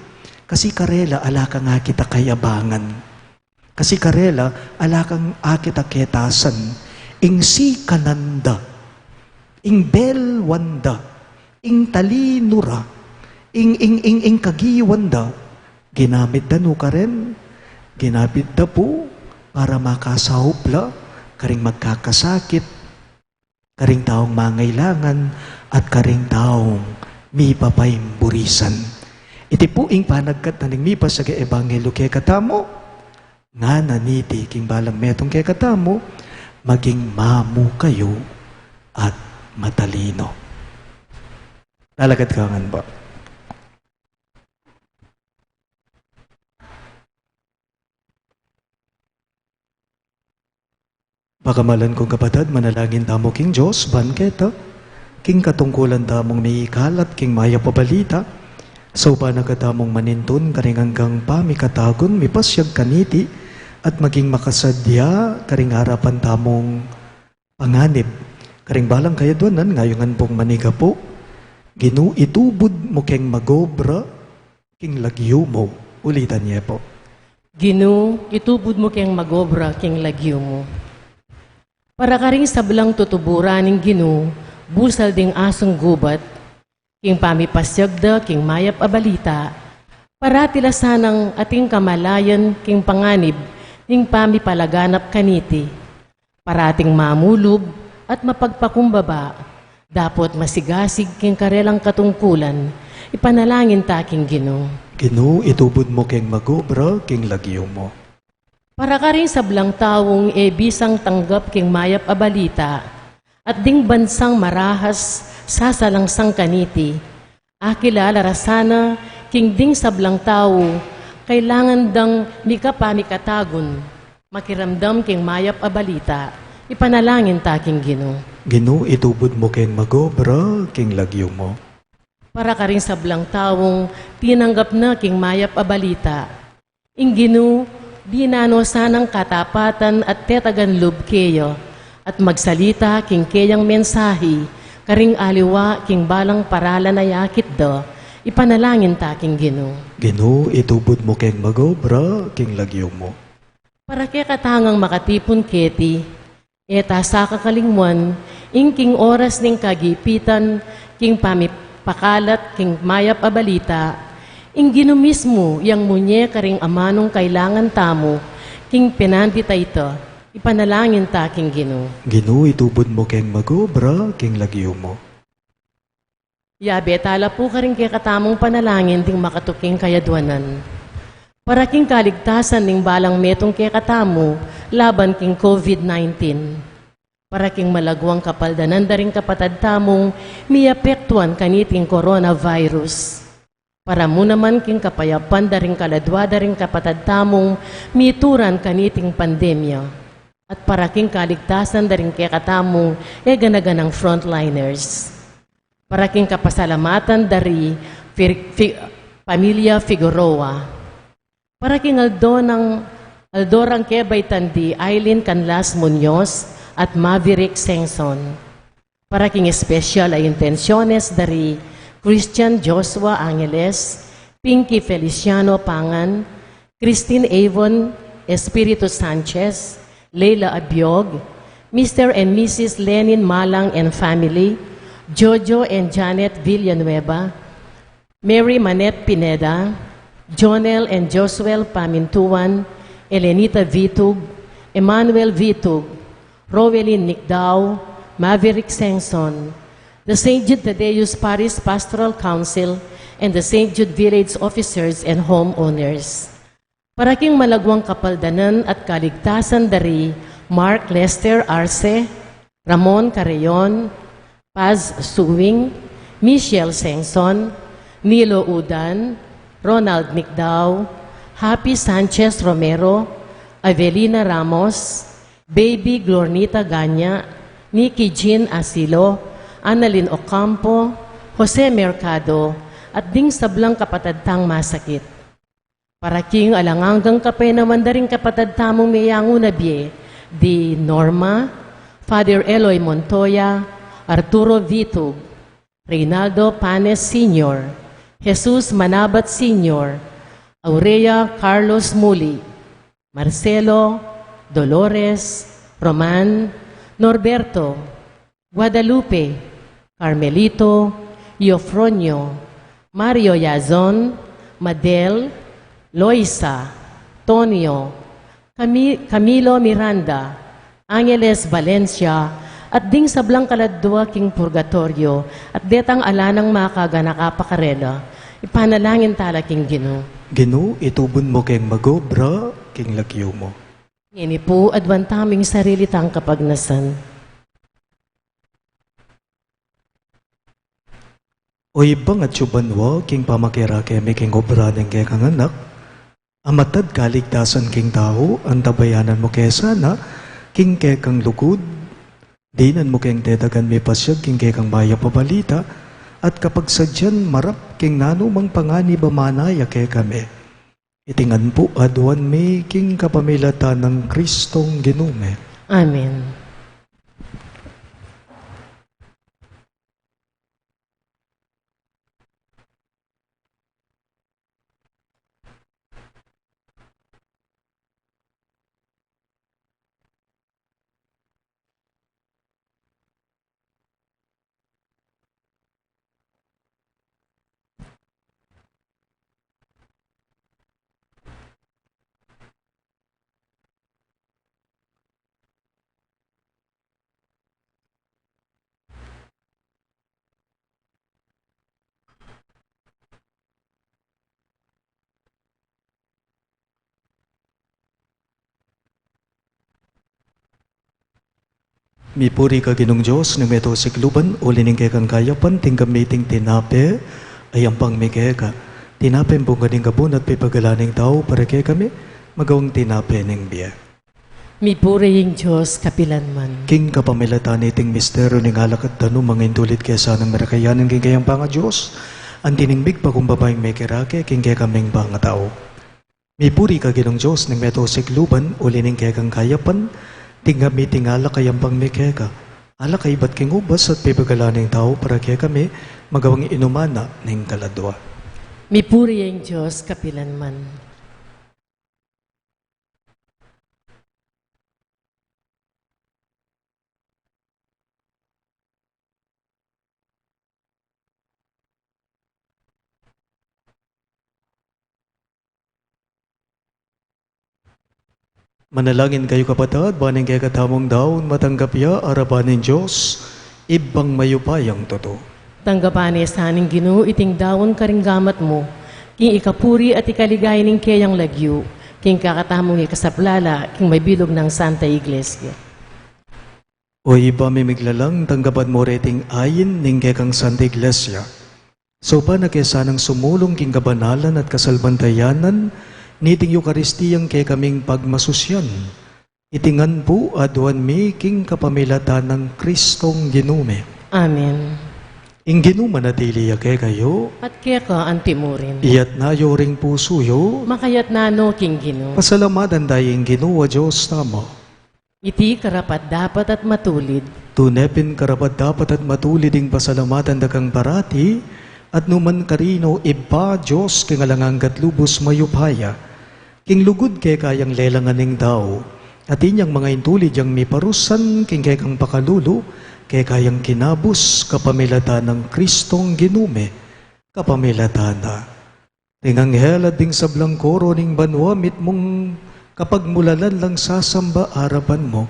Kasi karela ala kang akit a kayabangan. Kasi karela, ala kang akit a ketasan, ing sikanan da, ing belwan da, ing talinu ra, ing, ing, ing, ing kagiwan da, ginamit da nu karen, ginamit da pu para makasaup la karing magkakasakit, karing taung mangailangan, at karing taung mipapaimburisan. Iti pu ing panagkat na ning mipasiag a ebanghelyo kekatamu, ngana niti king balang metung kekatamu, maging mamu kayu at matalino. Talakad ka ngan ba? Pakamalan kung kapatad, manalangin tamu king Dios, ban keta, king katungkulan tamung mikalat king mayap a balita, saupan na katamung manintun karing anggang pamikatagun, mipasiag kaniti, at maging makasadya karing arapan tamung panganib. Karing balang kayadwanan, ngayungan pung manigapu, Ginu, itubud mu keng magobra king lagyu mu. Ulitan ye pu. Ginu, itubud mu keng magobra king lagyu mu. Para karing sablang tutuburan ning Ginu, busal ding asung gubat, king pamipasiag da king mayap a balita, parati la sanang ating kamalayan king panganib ning pamipalaganap kaniti. Parating mamulub at mapagpakumbaba, dapot masigasig king karelang katungkulan, ipanalangin ta king Ginu. Ginu, itubud mu keng magobra king lagyu mu. Para karing sablang taung e bisang tanggap king mayap a balita, at ding bansang marahas sasalangsang kaniti, akilala ra sana king ding sablang tau, kailangan dang mikapamikatagun, makiramdam king mayap a balita, ipanalangin ta king Ginu. Ginu, itubud mu keng magobra king lagyu mu. Para karing sablang taung tinanggap na king mayap a balita, ing Ginu, binano sanang katapatan at tetagan lub keya, at magsalita king keyang mensahi, karing aliwa king balang paralan a yakit da, ipanalangin ta king Ginu. Ginu, itubud mu keng magobra king lagyu mu. Para kekatang makatipun keti, e ta sa kakalingwan, ing king oras ning kagipitan, king pamipakalat king mayap a balita, ing Ginu mismu yang munye karing amanung kailangan tamu, king penandi ta ita, ipanalangin ta king Ginu. Ginu, itubud mu keng magobra king lagyu mu. Yabe ta la pu karing kekatamung panalangin ding makatuking kayadwanan. Para king kaligtasan ning balang metung kekatamu laban king COVID nineteen. Para king malaguang kapaldanan da ring kapatad tamung miapektuan kaniting coronavirus. Para mu naman king kapayapan da ring kaladua da ring kapatad tamung mituran kaniting pandemya. At para king kaligtasan da ring kekatamung e gana-ganang frontliners. Para king kapasalamatan da ri Fi-, Fi-, pamilya Figueroa. Para king aldo nang, aldo rang kebaitan di Aileen Canlas Muñoz at Maverick Sengson. Para king espesyal a intensiones da ri Christian Joshua Angeles, Pinky Feliciano Pangan, Christine Avon Espiritu Sanchez, Leila Abiog, Mister and Missus Lenin Malang and family, Jojo and Janet Villanueva, Mary Manette Pineda, Jonel and Josuel Pamintuan, Elenita Vitug, Emmanuel Vitug, Rowelyn Nicdao, Maverick Sengson, the Saint Jude Thaddeus Parish Pastoral Council, and the Saint Jude Village officers and homeowners. Para king malaguang kapaldanan at kaligtasan da ri Mark Lester Arce, Ramon Carreon, Paz Suing, Michelle Sengson, Nilo Udan, Ronald Nicdao, Happy Sanchez Romero, Avelina Ramos, Baby Glornita Ganya, Nikki Jean Asilo, Annalyn Ocampo, Jose Mercado, at ding sablang kapatad tang masakit. Para king alang anggang kapaynawan da ring kapatad tamung meyangu na bie, di Norma, Father Eloy Montoya, Arturo Vitug, Reynaldo Panes Senior, Jesus Manabat Senior, Aurea Carlos Muli, Marcelo, Dolores, Roman, Norberto, Guadalupe, Carmelito, Eufronio, Mario Yazon, Madel, Loisa, Tonio, Cami-, Camilo Miranda, Angeles Valencia, At ding sablang kaladua king purgatoryo, at detang ala nang makaganaka pa karela, ipanalangin tala king Ginu. Ginu, itubud mu keng magobra king lagyu mu. Ngeni pu, aduan tamu ing sarili tang kapagnasan. O Ibpa, atiu ka banua, king pamakerake mi king obra ning kekang Anak, a matad kaligtasan king tau, antabayanan mu ke sana king kekang lugud, dinan mu keng tetagan mipasiag king kekang mayap a balita, at kapagsadyan marap king nanumang panganib a manaya kekami. Iti ngan pu aduan mi king kapamilatan nang Kristong Ginu mi. Amen. Mipuri ka Ginung Dios ning meto sikluban, uli ning kekang kayapan tinggap mi iting tinape a yampang mi keka. Tinape ampong gabun at pepagalan ning tau para kekami, magawang tinape ning bie. Mipuri ing Dios kapilanman. King kapamilatan niting misteryu ning alak at danumang intulid ke sanang marakayanan king kayang pangaDios, anti ning migpakumbaba ing mekerake king kekaming pangatau. Mipuri ka Ginung Dios ning meto sikluban, uli ning kekang kayapan tinggap mi iting alak a yampang mi keka. Alak a ibat king ubas at pepagalan ning tau para kekami, magawang inuman na ning kaladua. Mipuri ing Dios kapilanman. Manalangin kayu, kapatad, ban ing kekatamung daun matanggap ya arapan ning Dios, Ibpang mayupayang tutu. Tanggapan na sa ning Ginu iting daun karing gamat mu, king ikapuri at ikaligaya ning keyang lagyu, king kekatamung ikasaplala king mabilug nang Santa Iglesia. O Ibpa ming miglalang, tanggapan mu reting ain ning kekang Santa Iglesia. Saupan na ke sanang sumulung king kabanalan at kasalpantayanan niting Eukaristiyang kekaming pagmasusyan. Iti ngan pu aduan mi king kapamilatan nang Kristong Ginu mi. Amen. Ing Ginu manatili ya kekayu. At keka antimurin. Iyatas yu ring pusu yu. Makayatas no king Ginu. Pasalamatan taya ing Ginu a Dios tamu. Iti karapat-dapat at matulid. Tune pin karapat-dapat at matulid ing pasalamatan da kang parati, at nu man karin, o Ibpa, Dios king alang angga at lubus mayupaya. King lugud keka yang lelangan ning tau, at inyang manga intulid yang miparusan king kekang pakalulu, keka yang kinabus kapamilatan nang Kristong Ginu mi, kapamilatan na. Ding anghel at ding sablang koro ning banua mitmung kapagmulalan lang sasamba arapan mu.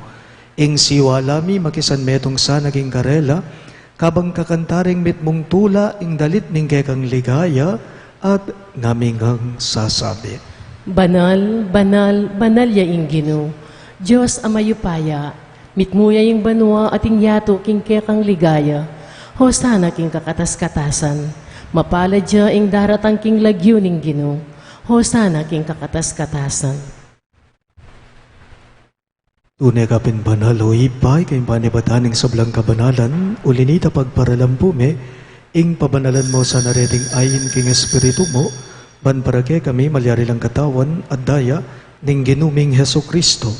Ing siwala mi makisanmetung sana king karela, kabang kakanta ring mitmung tula ing dalit ning kekang ligaya, at ngaming sasabi: Banal, banal, banal ya ing Ginu, Dios a mayupaya, mitmu ya ing banua at ing yatu king kekang ligaya. Hosana king kakatas-katasan. Mapalad ya ing daratang king lagyu ning Ginu. Hosana king kakatas-katasan. Tune ka pin banal, o Ibpa, ika ing panibatan ning sablang kabanalan, uli na nita pagparalampu mi ing pabanalan mu sana reting ain king Espiritu mu, ban para kekami malyari lang katawan at daya ning Ginu ming Jesucristo.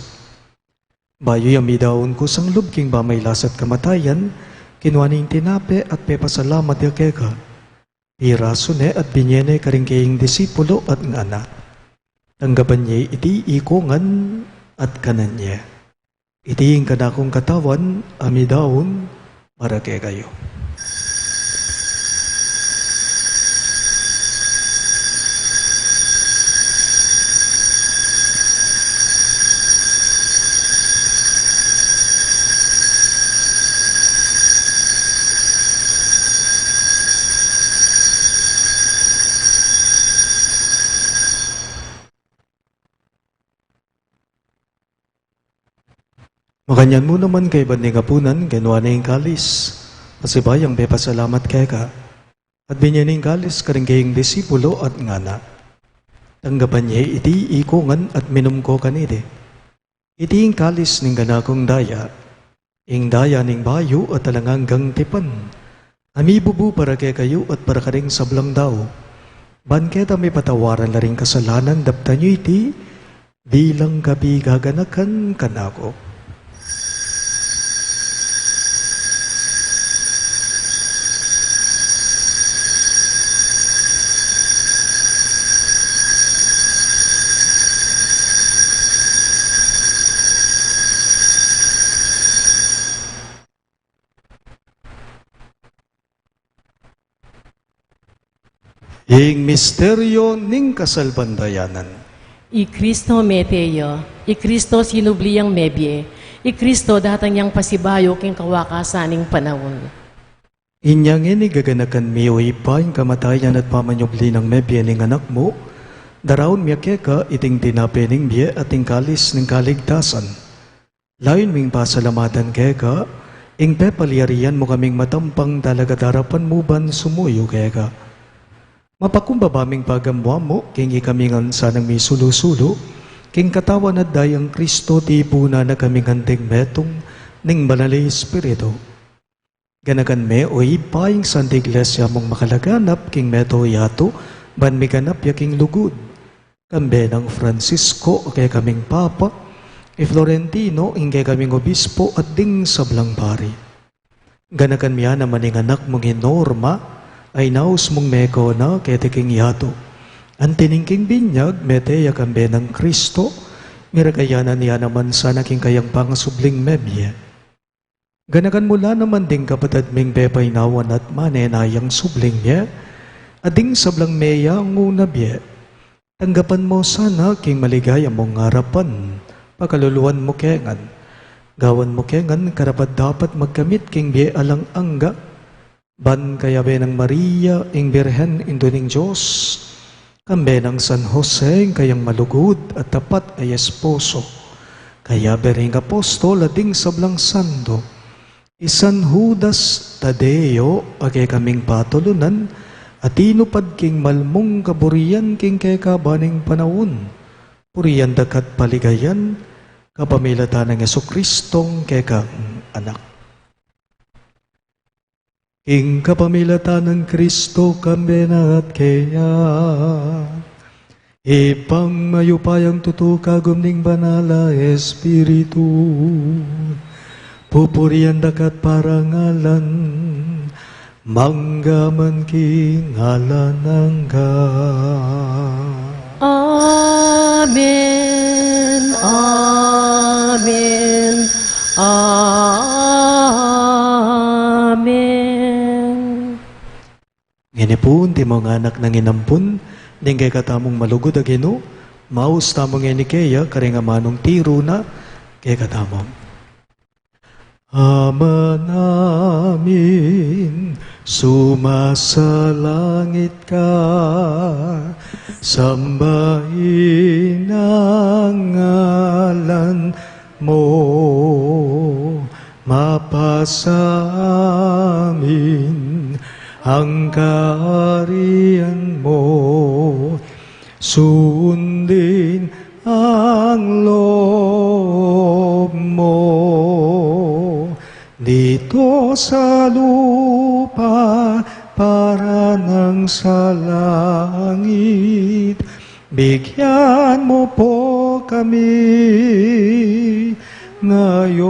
Bayu ya midaun kusang lub king pamagkasakit at kamatayan, kinua ne ing tinape at pepasalamat ya keka. Pirasu ne at binye ne karing keyang disipulu at ngana: Tanggapan ye iti ikongan at kanan ye. Iti ing kanakung katawan a midaun para kekayu. Makanyan mu naman kaybat ning apunan, kinua ne ing kalis, pasibayu yang pepasalamat keka, at binye ne ing kalis karing kayang disipulo at ngana: Tanggapan ye iti ikongan at minum ko kaniti. Iti ing kalis ning kanakung daya, ing daya ning bayu at alang anggang tipan, a mibubu para kekayu at para karing sablang tau, ban keta mipatawaran la ring kasalanan. Daptan yu iti bilang kapigaganakan kanaku. Ing misteryo ning kasalpantayanan. I Kristo mete ya, i Kristo sinubli yang mebie, i Kristo datang yang pasibayu king kawakasan ning panaun. Inya ngeni gaganakan mi, o Ibpa, ing kamatayan at pamanyubli nang mebie ning Anak mu, daraun mi keka iting tinape ning bie at ing kalis ning kaligtasan. Layun ming pasalamatan keka ing pepalyarian mu kaming matampang talagad arapan mu ban sumuyu keka. Mapakumbaba ming pagamuan mu king ikami ngan sanang misulu-sulu king katawan at dayang Kristo, tipunan na kaming anting metung ning Banal a Espiritu. Ganakan me, o Ibpa, ing Santa Iglesia mung makalaganap king meto yatu, ban miganap ya king lugud. Kambe nang Francisco a kekaming Papa, i Florentino ing kekaming Obispo, at ding sablang pari. Ganakan me naman ing anak mung i Norma, a inaus mung meko na keti king yatu. Anti ning king binyag, mete ya kambe nang Kristo, miragayanan ya naman sana king kayang pangasubling mebie. Ganakan mu la naman ding kapatad ming pepainawan at manenayang subling mie, at ding sablang meyangu na bie. Tanggapan mu sana king maligaya mung arapan, pakaluluan mu ke ngan. Gawan mu ke ngan karapat-dapat magkamit king bie alang angga, ban kayabe nang Maria, ing Birhen, Indu ning Dios, kambe nang San Jose, ing kayang malugud at tapat a esposo, kayabe ring apostol a ding sablang santo, i San Judas Tadeo, a kekaming patulunan, a tinupad king malmung kaburian king kekaban ning panaun. Purian da ka at paligayan, kapamilatan nang Jesucristong kekang Anak. King kapamilatan nang Kristo, kambe na at keya, Ibpang mayupayang tutu, kagum ning Banal a Espiritu, pupurian da ka at parangalan, mangga man king alang angga. Amen, amen, amen. Ngeni pu, antimong anak nang inampun ning kekatamung malugud a Ginu, maus tamu ngeni keya karing amanung tiru na kekatamu. Ama namin, sumasalangit ka, sambahin ang ngalan mo, mapasa amin ang kaharian mo, sundin ang loob mo dito sa lupa para nang sa langit. Bigyan mo po kami ngayon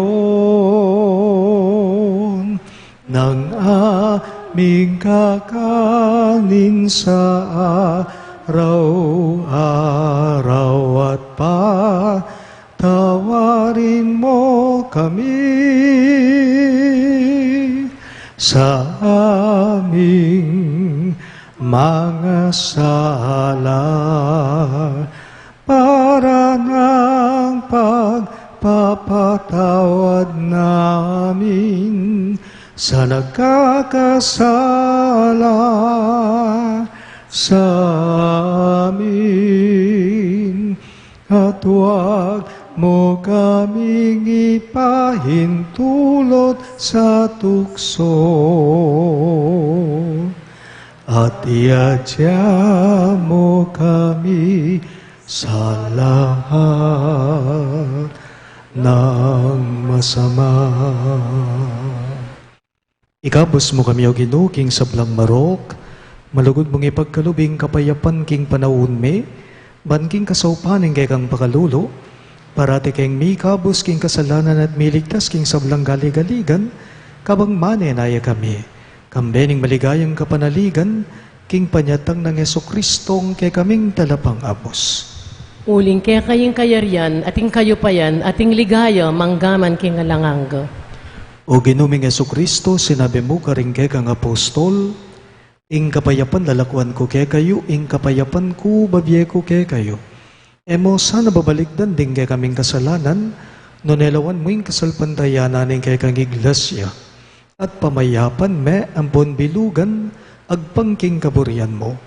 ng aming kakanin sa araw-araw at patawarin mo kami sa aming mga sala para ng pagpapatawad namin sa nagkakasala sa amin. At huwag Mu kaming ipahintulot sa tukso, at iadya mu kami sa lahat ng masama. Ikabus mu kami, O Ginu, king sablang marok, malugud mung ipagkalub ing kapayapan king panaun mi, ban king kasaupan ning kekang pakalulu, parati keng mikabus king kasalanan at miligtas king sablang galigaligan, kabang manenaya kami, kambe ning maligayang kapanaligan, king panyatang nang Jesucristo, ing kekaming talapangabus. Uling keka ing kayarian, at ing kayupayan, at ing ligaya, mangga man king alang angga. O Ginu ming Jesucristo, sinabi mu karing kekang apostol, ing kapayapan lalakuan ku kekayu, ing kapayapan ku bibie ku kekayu. E mu sana babalikdan ding kekaming kasalanan, nune lawan mu ing kasalpantayanan ning kekang iglesia. At pamayapan me ampon bilugan agpang king kaburian mu.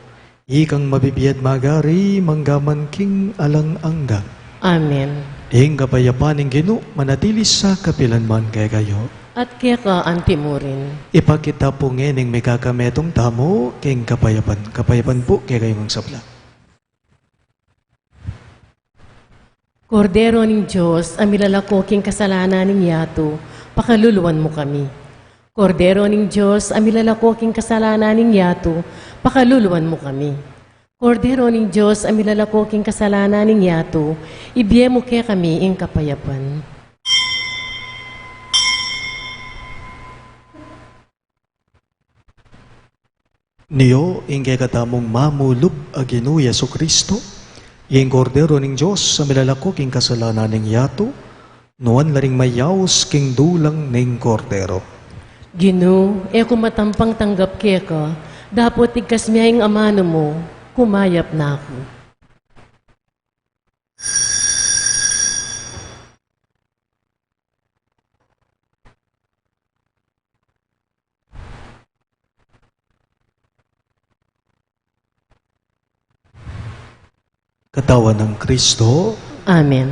Ikang mabibie at magari, mangga man king alang angga. Amen. Ing kapayapan ning Ginu, manatili sa kapilan man kekayu. At keka anti murin. Ipakit ta pu ngening mikakametung tamu king kapayapan. Kapayapan pu kekayu ngan sabla. Kordero ning Dios, a milalako king kasalanan ning yatu, pakaluluan mu kami. Kordero ning Dios, a milalako king kasalanan ning yatu, pakaluluan mu kami. Kordero ning Dios, a milalako king kasalanan ning yatu, ibie mu kekami ing kapayapan. Nio ing kekatamung mamulub a Ginu Jesucristo, ing Kordero ning Dios a milalako king kasalanan ning yatu, nuan la ring mayaus king dulang ning Kordero. Ginu, e ku matampang tanggap keka, dapot igkas me ing amanu mu, kumayap na ku. Katawan nang Kristo. Amen.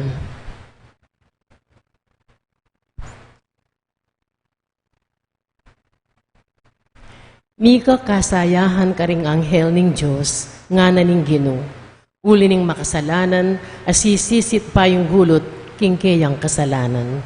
Mika kasayahan karing anghel ning Dios, ngana ning Ginu, uli ning makasalanan a sisisit payung gulut king keyang kasalanan.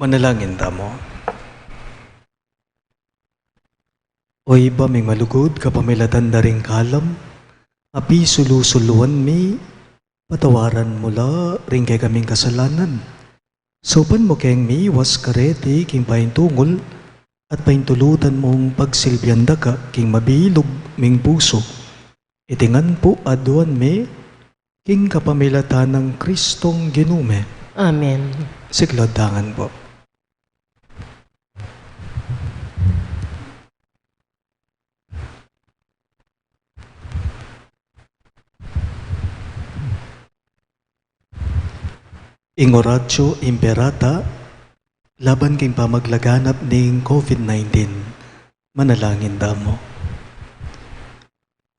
Manalangin tamu. O Ibpa ming malugud, kapamilatan da ring kalam a pisulu-suluan mi, patawaran mu la ring kekaming kasalanan. Saupan mu keng miwas kareti king paintungul at paintulutan mung pagsilbian da ka king mabilug ming pusu. Iti ngan pu aduan mi king kapamilatan nang Kristong Ginu mi. Amen. Siklaud tangan pu. Ing Oratio Imperata laban king pamaglaganap ning COVID nineteen. Manalangin tamu.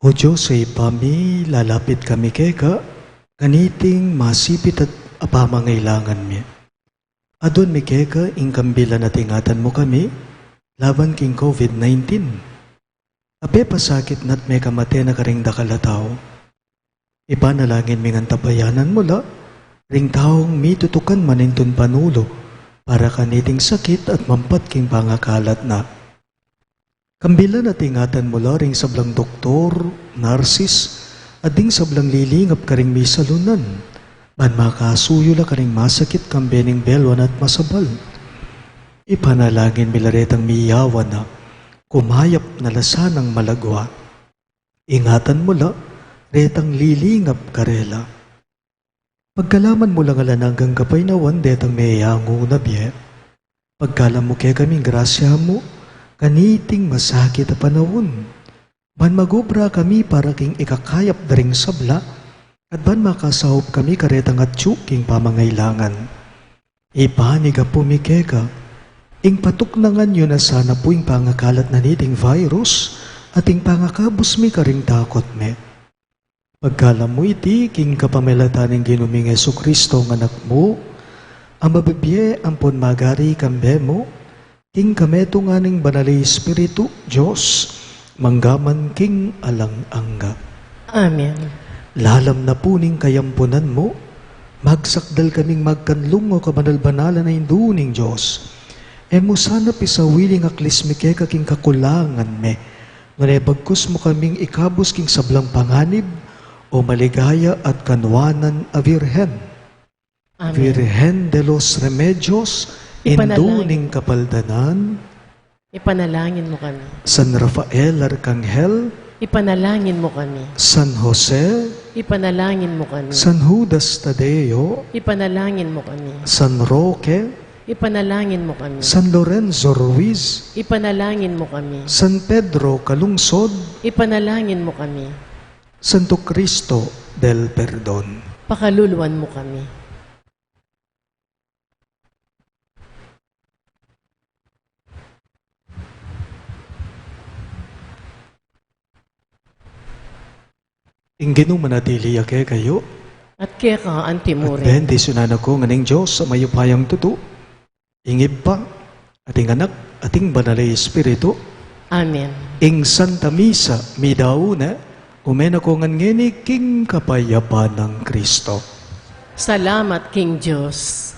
O Dios a Ibpa mi, lalapit kami keka kaniting masipit at a pamangailangan mi. Aduan mi keka ing kambilan at ingatan mu kami laban king COVID nineteen. A pepasakit na't mekamate na karing dakal a tau. Ipanalangin mi ngan tabayanan mu la ring taung mitutukan manintun panulu para kaniting sakit at mampat king pangakalat na. Kambilan at ingatan mu la ring sablang doktor, narsis, at ding sablang lilingap karing misalunan, ban makasuyu la karing masakit kambe ning belwan at masabal. Ipanalangin mi la retang miyawan na, kumayap na la sanang malagwa. Ingatan mu la retang lilingap karela. Pagkalaman mu lang alang anggang kapaynawan detang meyangu na bie. Pagkalam mu kekaming grasya mu kaniting masakit a panaun, ban magobra kami para king ikakayap da ring sabla, at ban makasaup kami karetang atyu king pamangailangan. Ipanyawad pu mi keka ing patuknangan yu na sana pu ing pangakalat na niting virus at ing pangakabus mi karing takut mi. Pagkalam mu iti king kapamilatan ning Ginu ming Jesucristo a Anak mu, a mabibie ampon magari kambe mu, king kametungan ning Banal a Espiritu, Dios, mangga man king alang angga. Amen. Lalam na pu ning kayampunan mu, magsakdal kaming magkanlung, o kabanal-banalan a Indu ning Dios. E mu sana pisawili ing aklis mi keka king kakulangan mi, nune bagkus mu kaming ikabus king sablang panganib, o maligaya at kanwanan a Virgen. Amen. Virgen de los Remedios, Indu ning Kapaldanan. Ipanalangin mu kami. San Rafael Arkanghel. Ipanalangin mu kami. San Jose. Ipanalangin mu kami. San Judas Tadeo. Ipanalangin mu kami. San Roque. Ipanalangin mu kami. San Lorenzo Ruiz. Ipanalangin mu kami. San Pedro Calungsod. Ipanalangin mu kami. Santo Cristo del Perdon. Pakaluluan mu kami. Ing Ginu manatili ya kekayu. At keka anti mu rin. At bendisyunan na kayu ngan ning Dios a mayupayang tutu, ing Ibpa, at ing Anak, at ing Banal a Espiritu. Amen. Ing Santa Misa, midaun ne, ume na kayu ngan ngeni king kapayapan nang Kristo. Salamat king Dios.